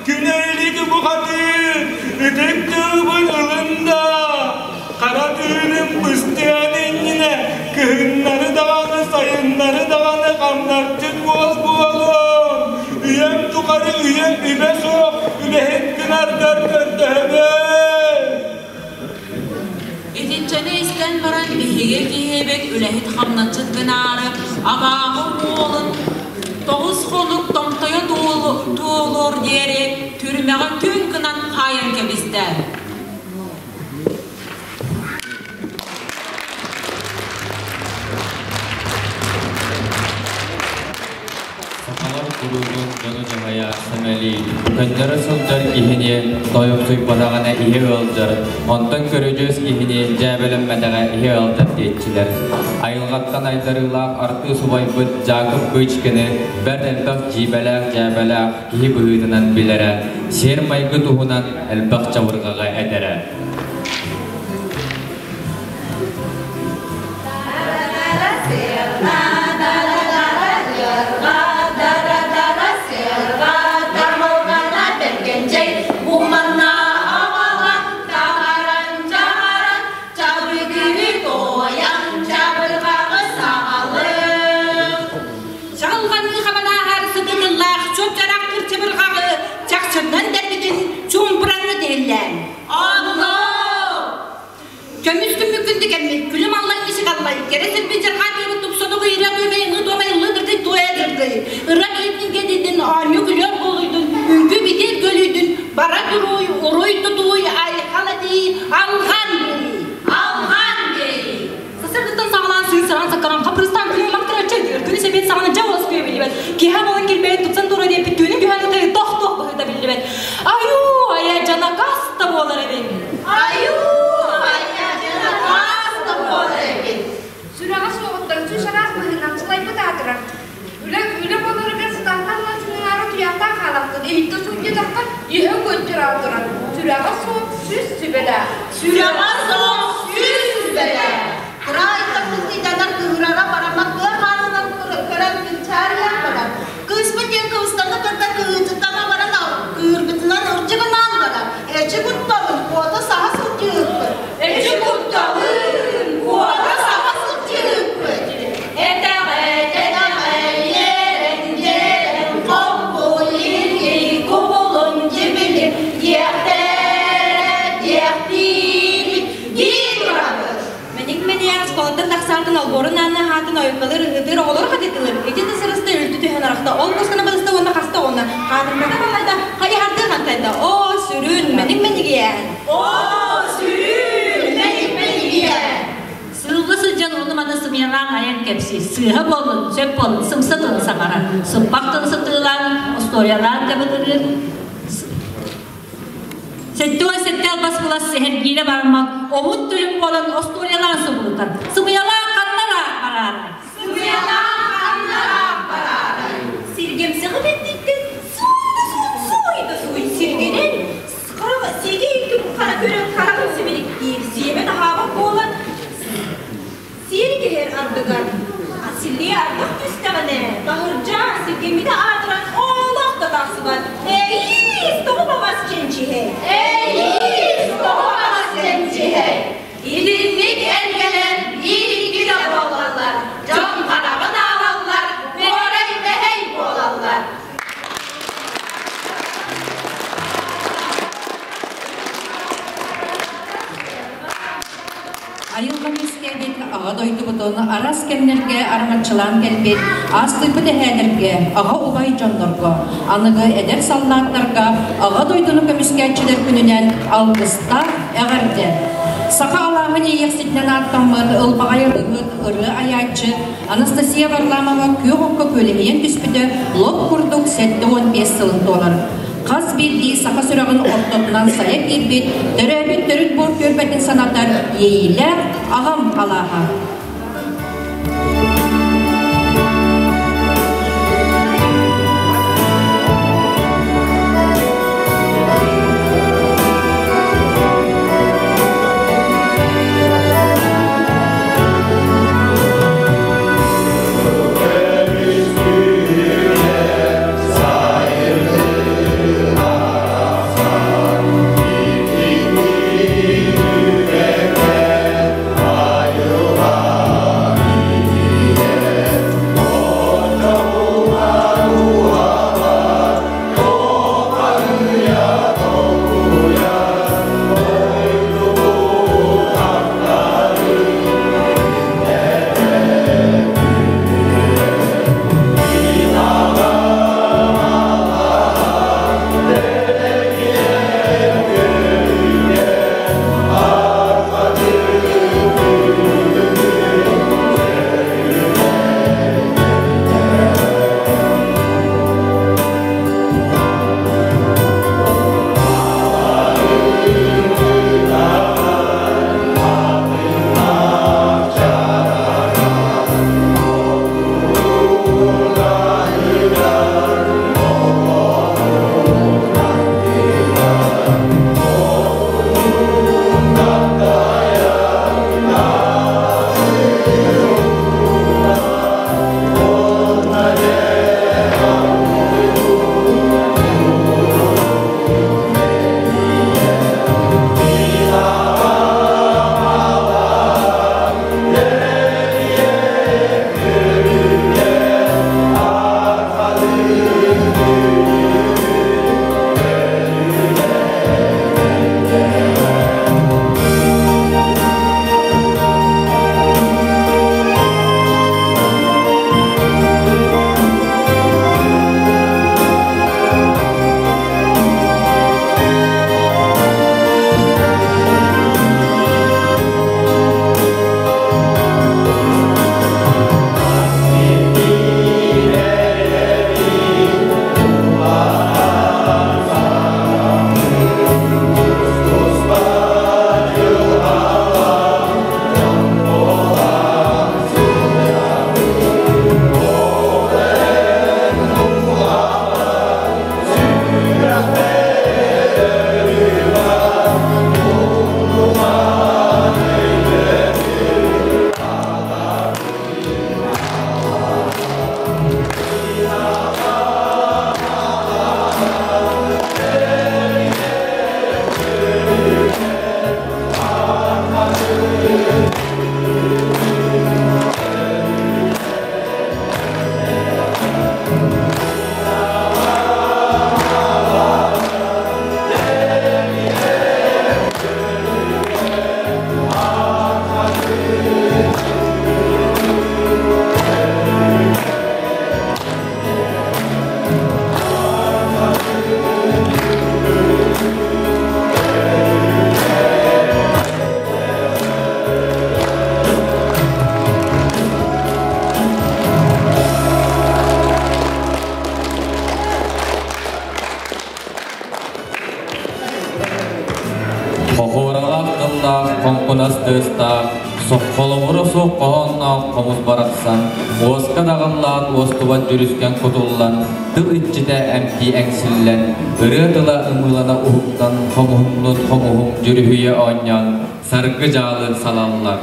күнэрилик бухатыыр ытык тылбын ылын да, хара тыыным быстыан иннинэ кыһыннары даҕаны сайыннары даҕаны хамнарчыт буол буолуом, үйэм тухары үйэ үбэ суох үлэһит гынаргар көрдөһөбүн. Итинчэни истэн баран биһиги киһибит үлэһит хамначчыт гынаары абааһы уолун тоҕус хонук томтойо туолуор диэри түрмэҕэ түҥ гынан хаайан кэбистэ. Сахалар куруутун дьону дьаһайа сэмэлии, көннөрө сылдьар киһини тойомсуйбатаҕына иһи ыалдьар, онтон көрүдьүөс киһини дьээбэлэммэтэҕэ иһи ыалдьар диэччилэр. Айылҕаттан айдарыылаах артыыс убайбыт Дьаакып Бычкины бэрт элбэх дьиибэлээх-дьээбэлээх киһи быһыытынан билэрэ, сиэр-майгы туһунан элбэх чабырҕаҕы этэрэ. Чаҕылҕаныы хабанааһар сытытыллаах чуп-чараах кырчыбырҕаҕы чахчыннан дэрбитин чуумпуранны тиһиллээн. Онно! Көмүс күммүккүн дикэммит, күлүм аллан киши қаллай, кэрэ сирбин жархаа тыыбыт тупсану кыйыра туймай ыңы туомай ыллы дыргый туойа дыргый. Ыра киһитин кэдидин, оонньуу күлүөр буолуйдун, үҥкүү битир көлүйдүн, бара туруй, уруй тутууй, айхал этии, алҕан биэрии. Алҕан биэрии. Сарсыардаттан саҕалаан сыыс-сараан саккаран хаппырыстаан күнү мактараччы өйдүүр. Күнү сэбиэт саҕана дьэ уоскуйа биллибэт. Киэһэ буолан килбэйэн тупсан туруо диэппит түүнүн түһэн ытыы тох-туох быһыыта биллибэт. Айуу, айа дьана кас да буолар эбин. Айуу, айа дьана кас да буолар эбин. Сүрэҕэ суоҕуттан сүүс араас быһыынан сылайбыт аатырар. Үлэ, үлэ буоларыгар сытантан ыла сыҥаара туйахтаах хаалахпын. Иһиттэ сылдьытахха иһэ көнтөр аатырар. Сүрэҕэ суох сүүс сүбэлээх. Сүрэҕэ суох сүүс сүбэлээх. Кыраайта кылтыйданар кыһырара бараммат тыа хаанынан көрөн кынчаарыйан барар. Кыыспыт диэн кыбыстаны кытта кыһыытыттана баран кыырбытынан ырдьыгынаан барар. Эчи кутталын, куота саһа сылдьыһыкпыт. Эчи кутталын, куота саһа сылдьыһыкпыт. Этэҕэ, тэтэҕэ, иэрэн, дьиэрэн, хоппу, кубулун, дьибилим, диэхтэрэ, диэхтиибит, дии турабыт. Мэник мэниyak школаттан тахсаатын олбуорун аана хаатын ойуккалыр ыһытыр оҕолор хатытылыр. Ити да сырыста үлтү түһэн арахта. Ол кускана балыста уонна хаста уонна хаатырбата балайда хайыһарды хантайда. Оо, сүрүн, мэник мэнигиэн. Оо, сүрүн, мэник мэнигиэн. Сыылла сылдьан ону-маны сымыйалаан айан кэпсиир. Сыыһа буоллун, сөп буоллун, сымса тылын саҥарар. Сыппах тылы сытыылаан, остуоруйалаан кэбитирир. 77 албас кылас сэһэргиирэ бараммат, омут түрүм буолан остуоруйалаан субулутар. Сымыйалаан ханнара бараарай? Сымыйалаан ханнара бараарай? Сиргэмсэҕи бэттиттэн сууйда суун сууйда сууй сиргэнэн хараҕа сиги хара көрөн хараҕын сибиликтиир сиэмэ таһаабат буолан сиэри кэһэр ардыгар силлиэ ардах түстэҕинэ таһырдьа сиргэммитэ аатыран олох да тахсыбат. Эйии! Аҕа дойдубутун араас кэмнэргэ араҥаччылаан кэлбит аастыйбыт эһээлэргэ, аҕа убай дьоннорго, аныгы эдэр саллааттарга Аҕа дойдуну көмүскээччилэр күнүнэн алгыстаах эҕэрдэ! Саха алааһын иэйиэхситинэн ааттаммыт ылбаҕай ырыаһыт, ырыа айааччы Анастасия Варламова күөх окко күөлэһийэн түспүтэ лоп курдук 75 сылын туолар. Хас биирдии саха сүрэҕин ортотунан сайа киирбит, төрөөбүт төрүт буор түөлбэтин санатар иэйиилээх аҕам алааһа. Хохуоралаах тыллаах, хоҥкунас тыастаах, соххоломура суох хоһоонноох хомус барахсан, уоска даҕыллаан уостубат дьүрүскэн кутуллан, тыл иччитэ эмтии эҥсиллэн, ырыа тыла ымыылана уһуктан, хомуһумнун хомуһум дьүрүһүйэ оонньоон, саргы дьаалы салаллар.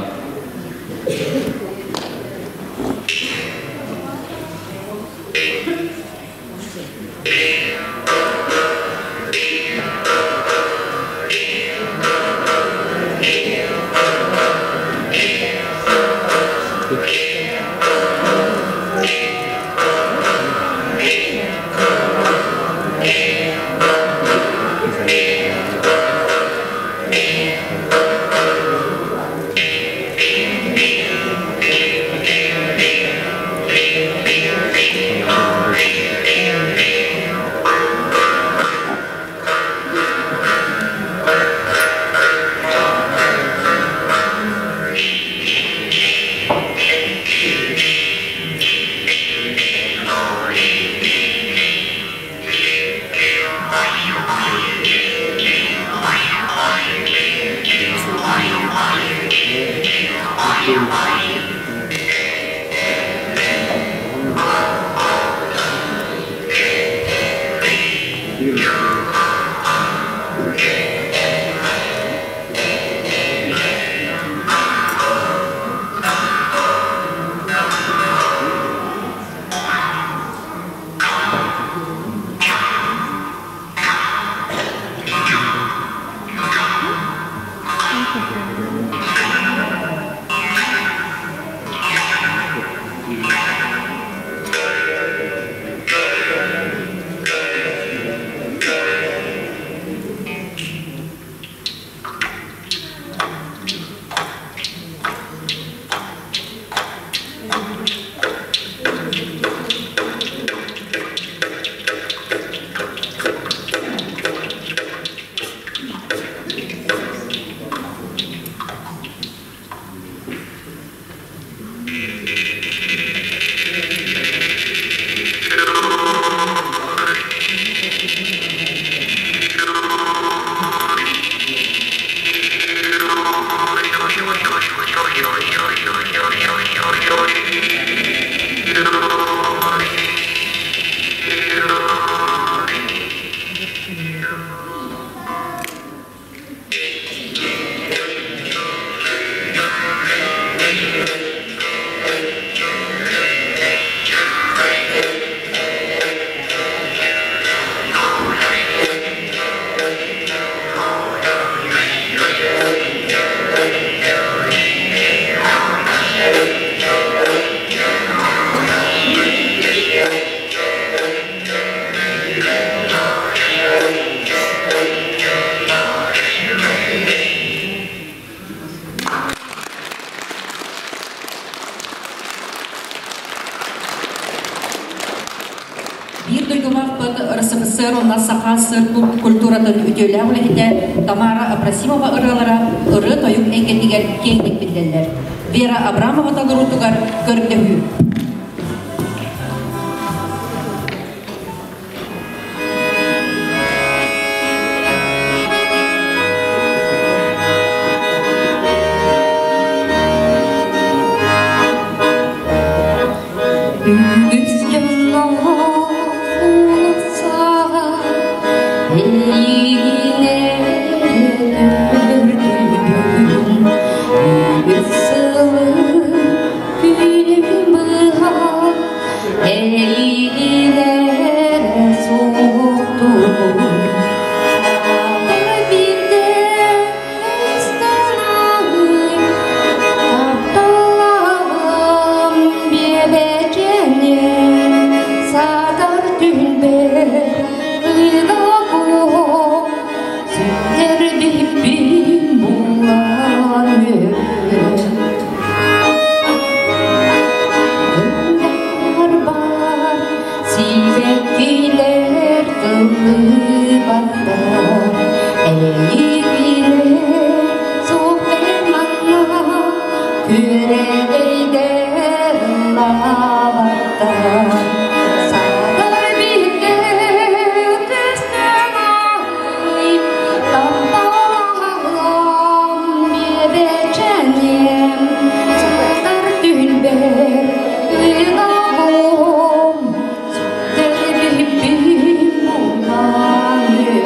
Биир дойдулаахпыт РСФСР уонна Саха ССР культуратын үтүөлээх үлэһитэ Тамара Абрасимова ырыалара ырыа-тойук эйгэтигэр киэҥник биллэллэр. Вера Абрамова толоруутугар көрдөһүү. Үгүс дьонноох уулуссаҕа эйигин эрэ көрдүм. Үгүс сылы күнүм быһа эйигин эрэ суохтуубун. Саатар биирдэ истэн Тапталлаҕым биэбэчэниэм, саатар түһүлбэр ыга-куо, сүтэрбиппин булан үөр. Ылларбар сибэккилэр тыллыбаттар, эйигинэ суох манна күөрэгэйдэр ыллаабаттар. Саатар бииргэ көстөн ааһый, тапталлаҕым биэбэчэниэм, саатар түһүлбэр ыга-куом, сүтэрбиппин булан үөр.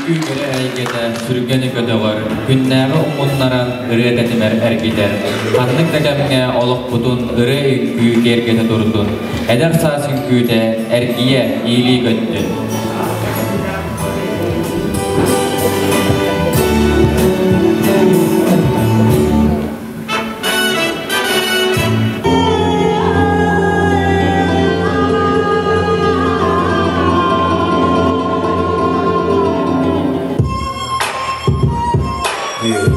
Үҥкүү кэрэ эйгэтэ сүргэни көтөҕөр, күннээҕи умуннаран ырыа тэтимэр эргитэр. Ханнык да кэмҥэ олохпутун ырыа үҥкүү киэргэтэ турдун, эдэр саас үҥкүүтэ эргийэ иилии көттүн. Yeah.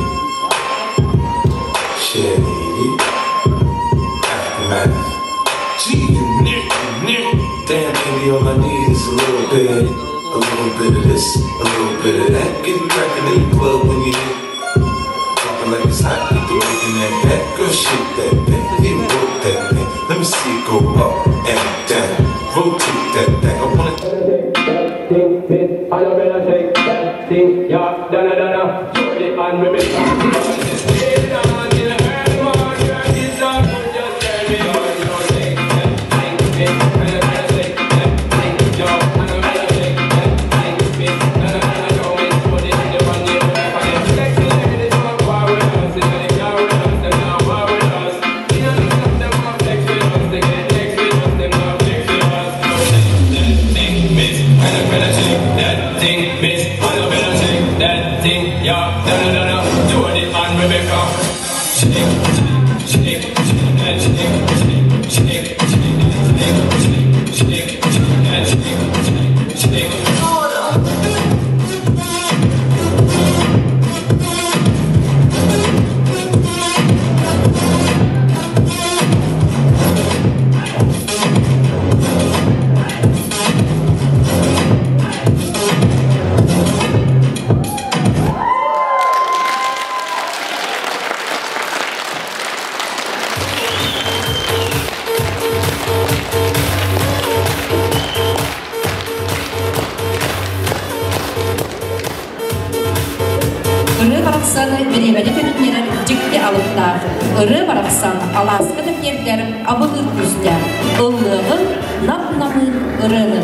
Shady. Aftermath. G unit, unit. Damn, baby, all I need is a little bit of this, a little bit of that. Get it crackin' in the club when you hit. Drop it like it's hot, get the work in that back. Girl, shake that thing, yeah, work that thing. Let me see it go up and down. Rotate that thing. I wanna that thing, miss. I don't better shake that thing, yeah. Da da da da. Jody and Rebecca. Ырыа барахсан бириэмэни төнүннэрэр дьикти алыптаах. Ырыа барахсан алааска да тиэрдэр абылыыр күүстээх. Ыллыаҕын нап-намыын ырыаны.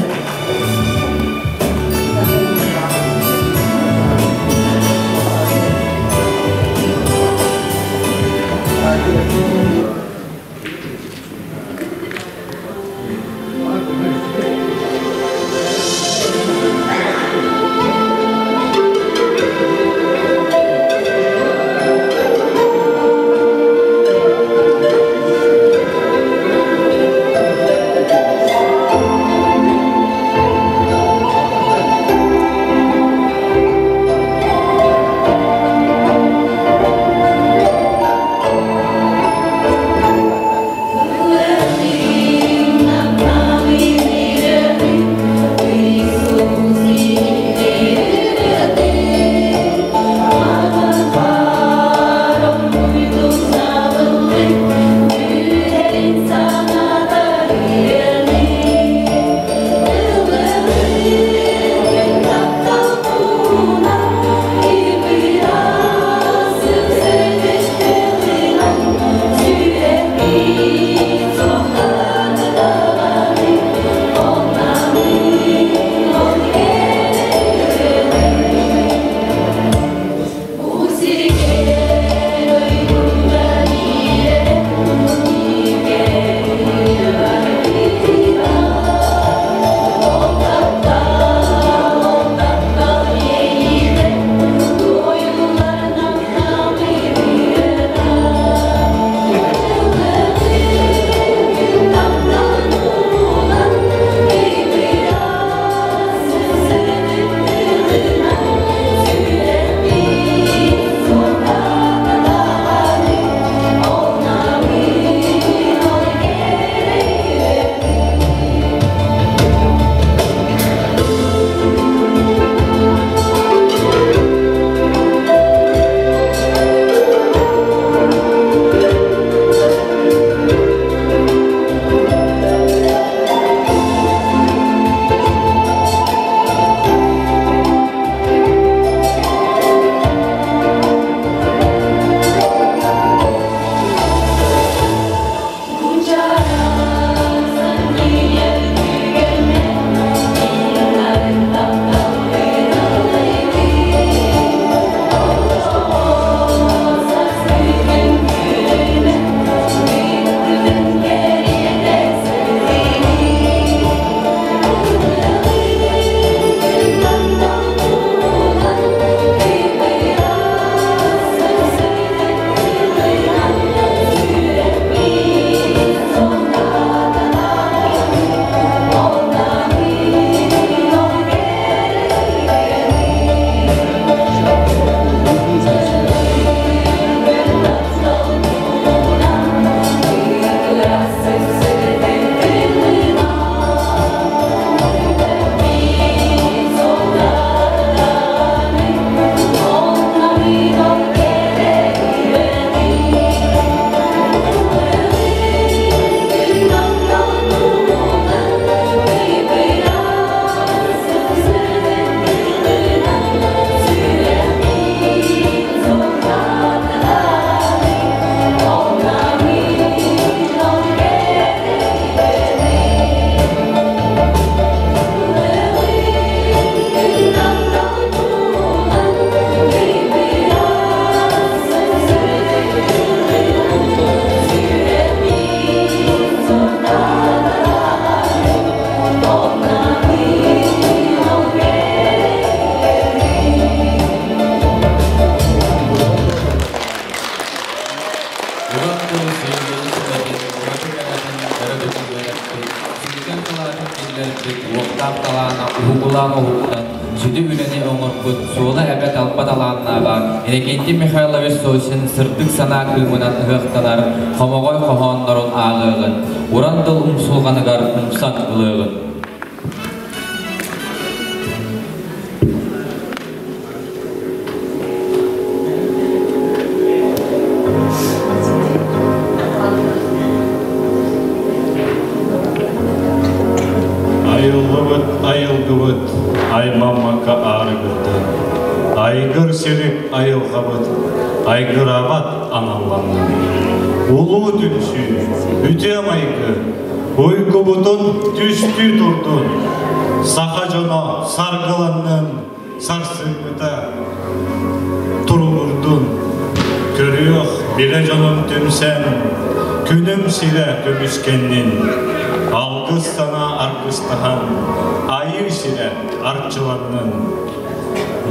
Үөрэнээччилэрбит уохтаах талаана уһугулаан уһуктан, сүдү үлэни оҥорбут Суола эбэ талба талааннааҕа Иннокентий Михайлович Сосин сырдык санаа кыымынан ыһыахтанар хомоҕой хоһооннорун ааҕыаҕын, уран тыл умсулҕаныгар умсан ылыаҕын. Айыллыбыт айылгыбыт, аймаммакка аарыгырды. Айгыр сирик айылҕабыт, айгыраабат аналланна. Улуу түмсүү, үтүө майгы, уйгубутун түстүү турдун. Саха дьоно саргыланнын, сарсыҥҥыта туругурдун. Көрүөх, билэ дьонум түмсэн, күнүм сирэ көмүскэннин. Алгыс санаа аргыстаһан, айыы сирэ арчыланнын.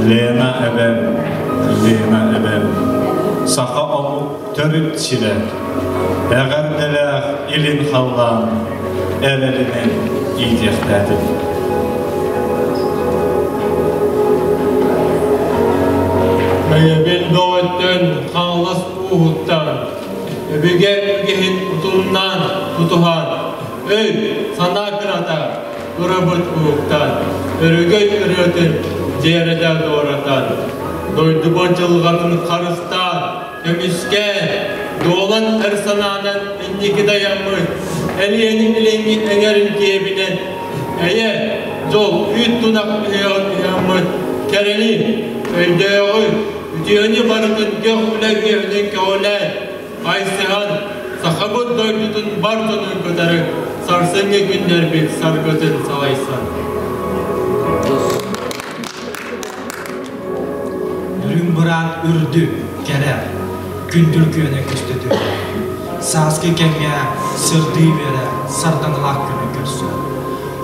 Лена эбэм, Лена эбэм, саха омук төрүт сирэ, эҕэрдэлээх илин халлаан эрэлинэн иитиэхтээтин. Бэйэбин бөҕөттөн Хаҥалас ууһуттан, өбүгэ үгэһин утумнаан тутуһан, өй, санаа кырата ырабыт уһуктан, өрөгөй ырыатын дьиэрэтэ дуоратан, дойдубут дьылҕатын харыстаан, көмүскээн, дуолан эр санаанан инники дайаммыт, Элиэни илиҥҥи эҥэрин киэбинэн, эйэ, дьол, үүт тунах ыһыаҕын ыһаммыт, кэрэни, өйдөөҕү, үтүөнү барытын көх үлэ үөһүнэн көҕүлээн, айсыһан, сахабыт дойдутун бар дьонун кытары сарсыҥҥы күннэрбит саргытын салайсан. Үрүҥ быраан үрдүк, кэрэ, күндүл күөнэ көстө түһэр. Сааскы кэмҥэ сырдыы үөрэ сардаҥалаах күнү көрсөр.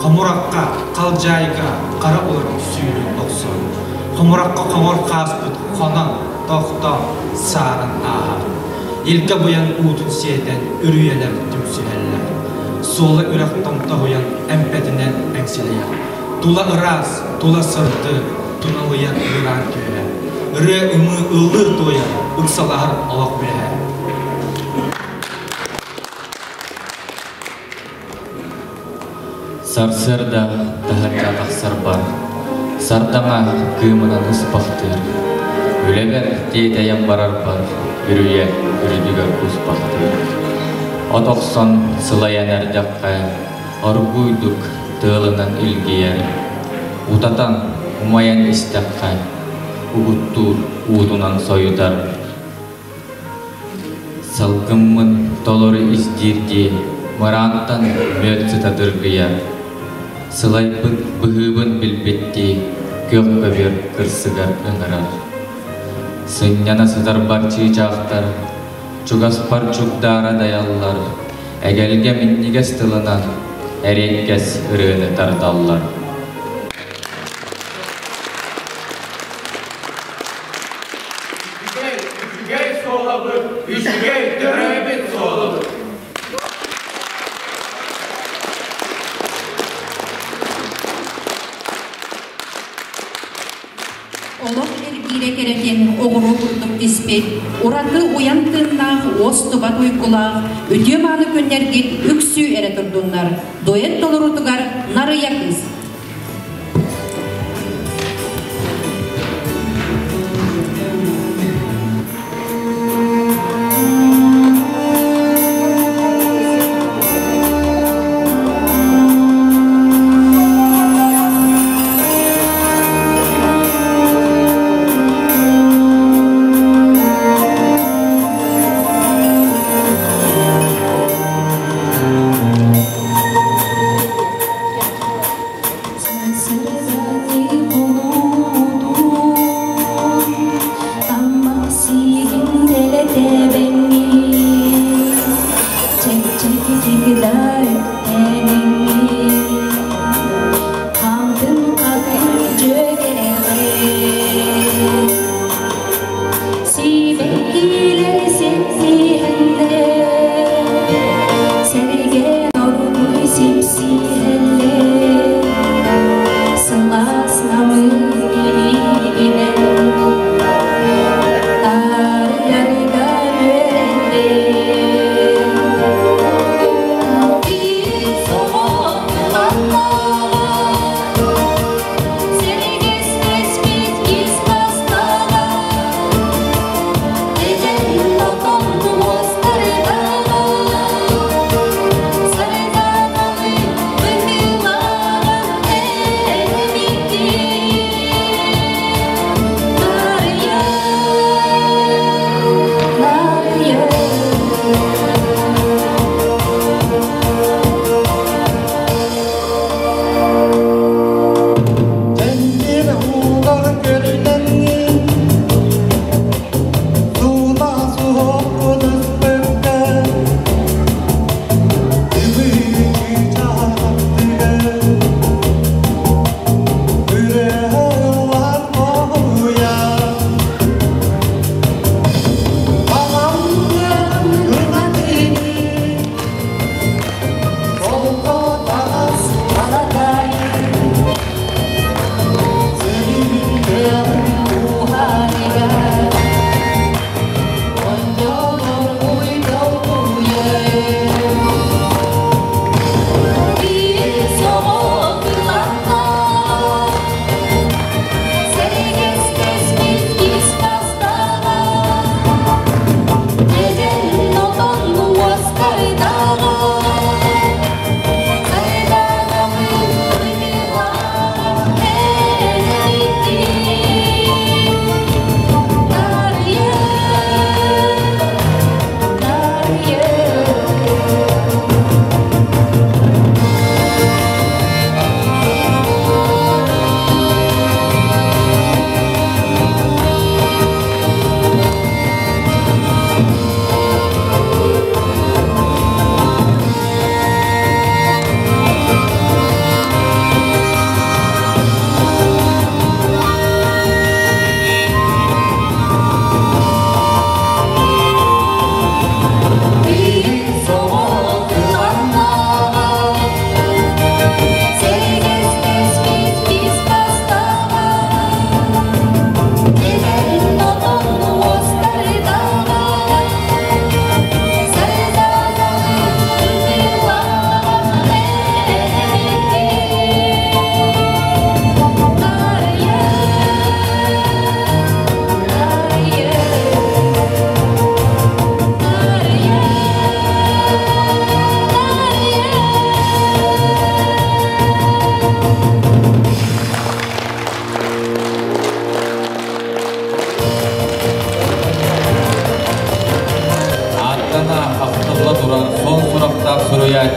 Хомурахха, халдьаайыга хара улар сүүрүн охсор. Хомурахха хоҥор хааспыт хонон, тохтоон, сааран ааһар. Илгэ буйан уутун сиэтэн үрүйэлэр түмсүһэллэр. Суола үрэх томтоһуйан эмпэтинэн эҥсилийэр. Тула ыраас, тула сырдык, туналыйар ыыраан түһэр. Ырыа ымыы ыллыыр туойар, ыксалаһар олох үөһэ. Сарсыарда таһырдьа тахсарбар, сардаҥа кыымынан ыспахтыыр. Үлэбэр тиэтэйэн барарбар, үрүйэ үрдүгэр куспахтыыр. От охсон сылайан эрдэххэ, оргууйдук тыалынан илгийэр. Утатан, умайан истэххэ, угуттуур уутунан сойутар. Салгыммын толору издиирдии, мыраантан мүөт сыта дыргыйар. Сылайбыт быһыыбын билбиттии, күөх көбүөр кырсыгар ыҥырар. Сынньана сытарбар чыычаахтар, чугаспар чугдаара дайаллар, эгэлгэ минньигэс тылынан эриэккэс ырыаны тардаллар. Үчүгэй, үчүгэй суолабыт, үчүгэй төрөөбүт суолабыт. Олох эргиирэ кэрэтин оҕуруо курдук тиспит, ураты уйан тыыннаах, уостубат уйгулаах, үтүө-мааны күннэргит үксүү эрэ турдуннар. Дуэт толоруутугар Нарыйа кыыс. Сэргэ оргуй сипсиһэллэр.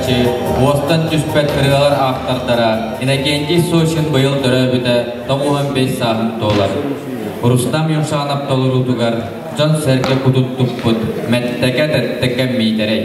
түмээччи, уостан түспэт ырыалар автордара Иннокентий Сосин быйыл төрөөбүтэ 95 сааһын туолар. Рустам Юмшанов толоруутугар дьон-сэргэ кутун туппут Мэттэкэ-тэттикэ Миитэрэй.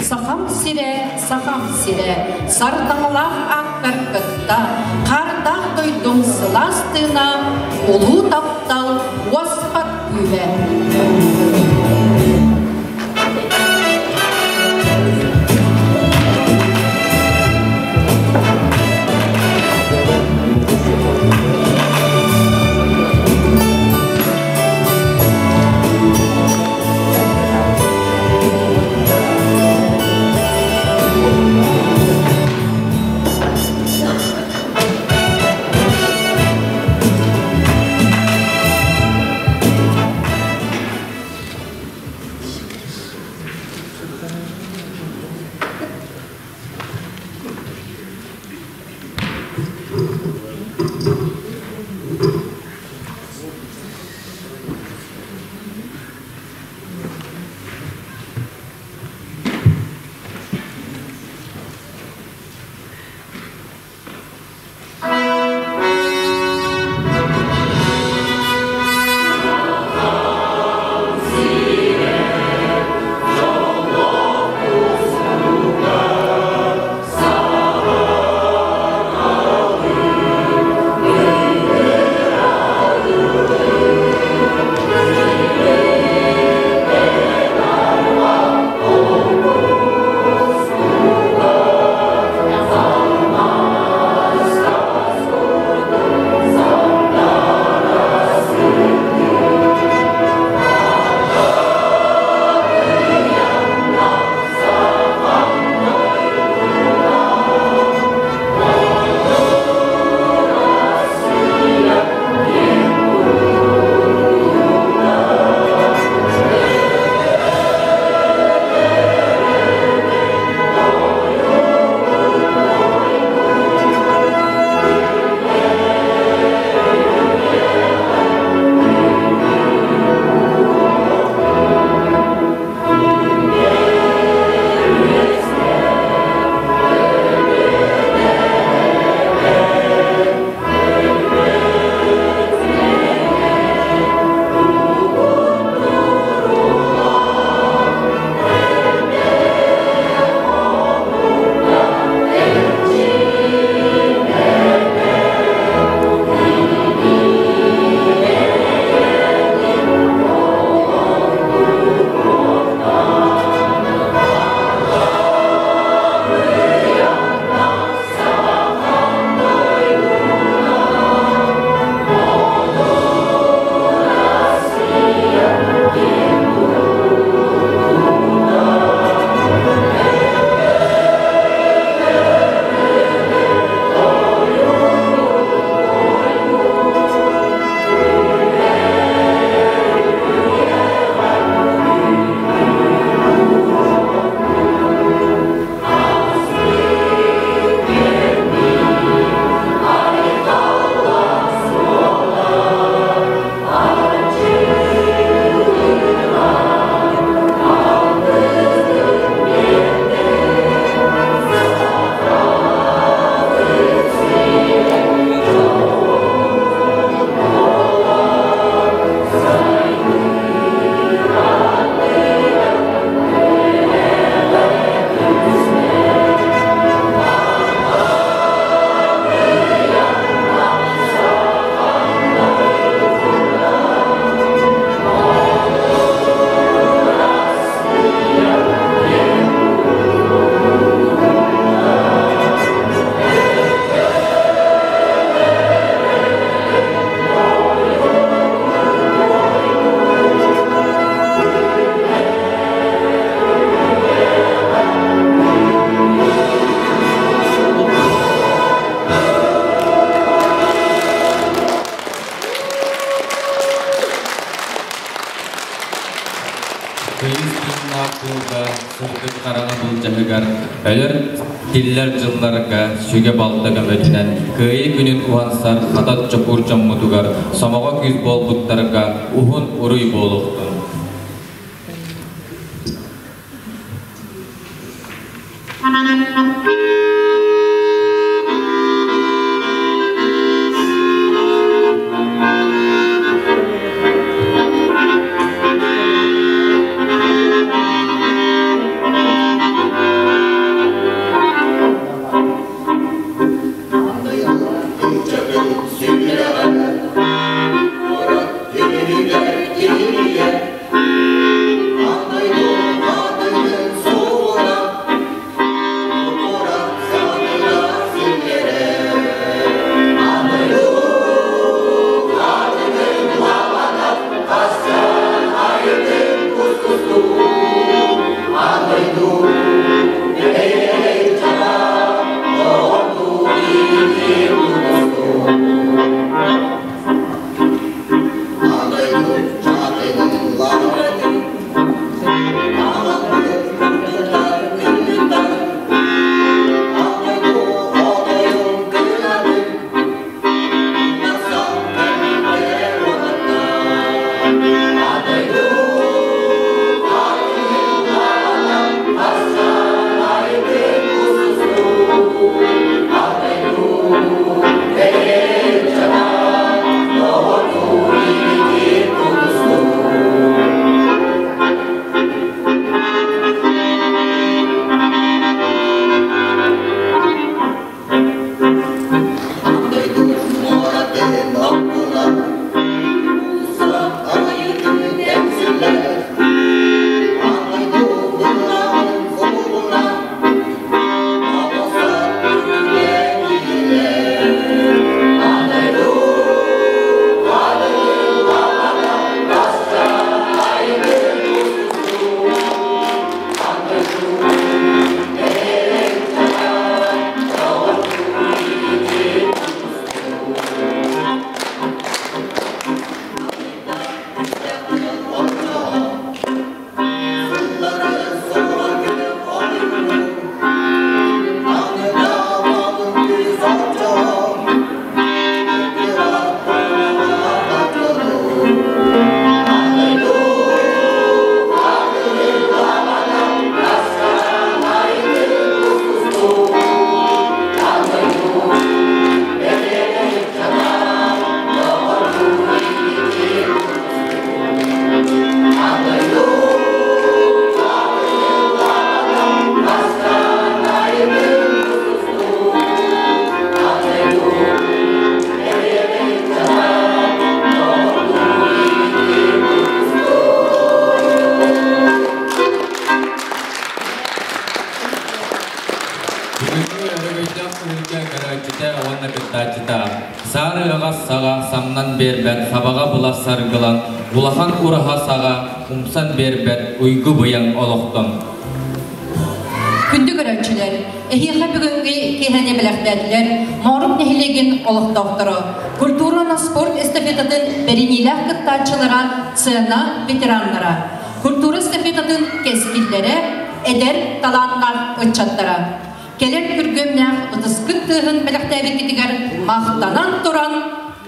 Сахам сирэ, Сахам сирэ, сардаҥалаах ааккар кытта, хаардаах дойдум сылаас тыына, улуу таптал уоспат күүһэ. Тылга сырдык хараҥа былдьаһыгар өлөр тиллэр дьылларга сүгэ-балта көмөтүнэн Кыайыы күнүн уһансар хатат чокуур дьоммутугар сомоҕо күүс буолбуттарга уһун уруй буолуохтун! Бүгүҥҥү өрөгөйдөөх түһүлгэ көрөөччүтэ уонна кыттааччыта саар ыаҕас саҕа самнан биэрбэт сабаҕа була саргылан улахан ураһа саҕа умсан биэрбэт уйгу быйаҥ олохтон. Күндү көрөөччүлэр, эһиэхэ бүгүҥҥү киэһэни бэлэхтээтилэр Моорук нэһилиэгин олохтоохторо, культура уонна спорт эстафетатын бэриниилээх кыттааччылара, сцена ветераннара, культура эстафетатын кэскиллэрэ, эдэр талааннаах ыччаттара. Кэлэр күргүөмнээх ытыскыт тыаһын бэлэхтээбиккитигэр махтанан туран,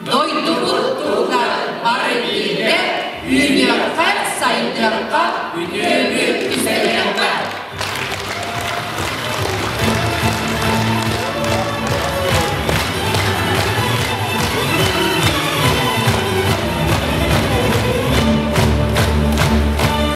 дойдубут туһугар бары бииргэ үүнүөххэ, сайдыахха, үтүөнү түсэйиэххэ!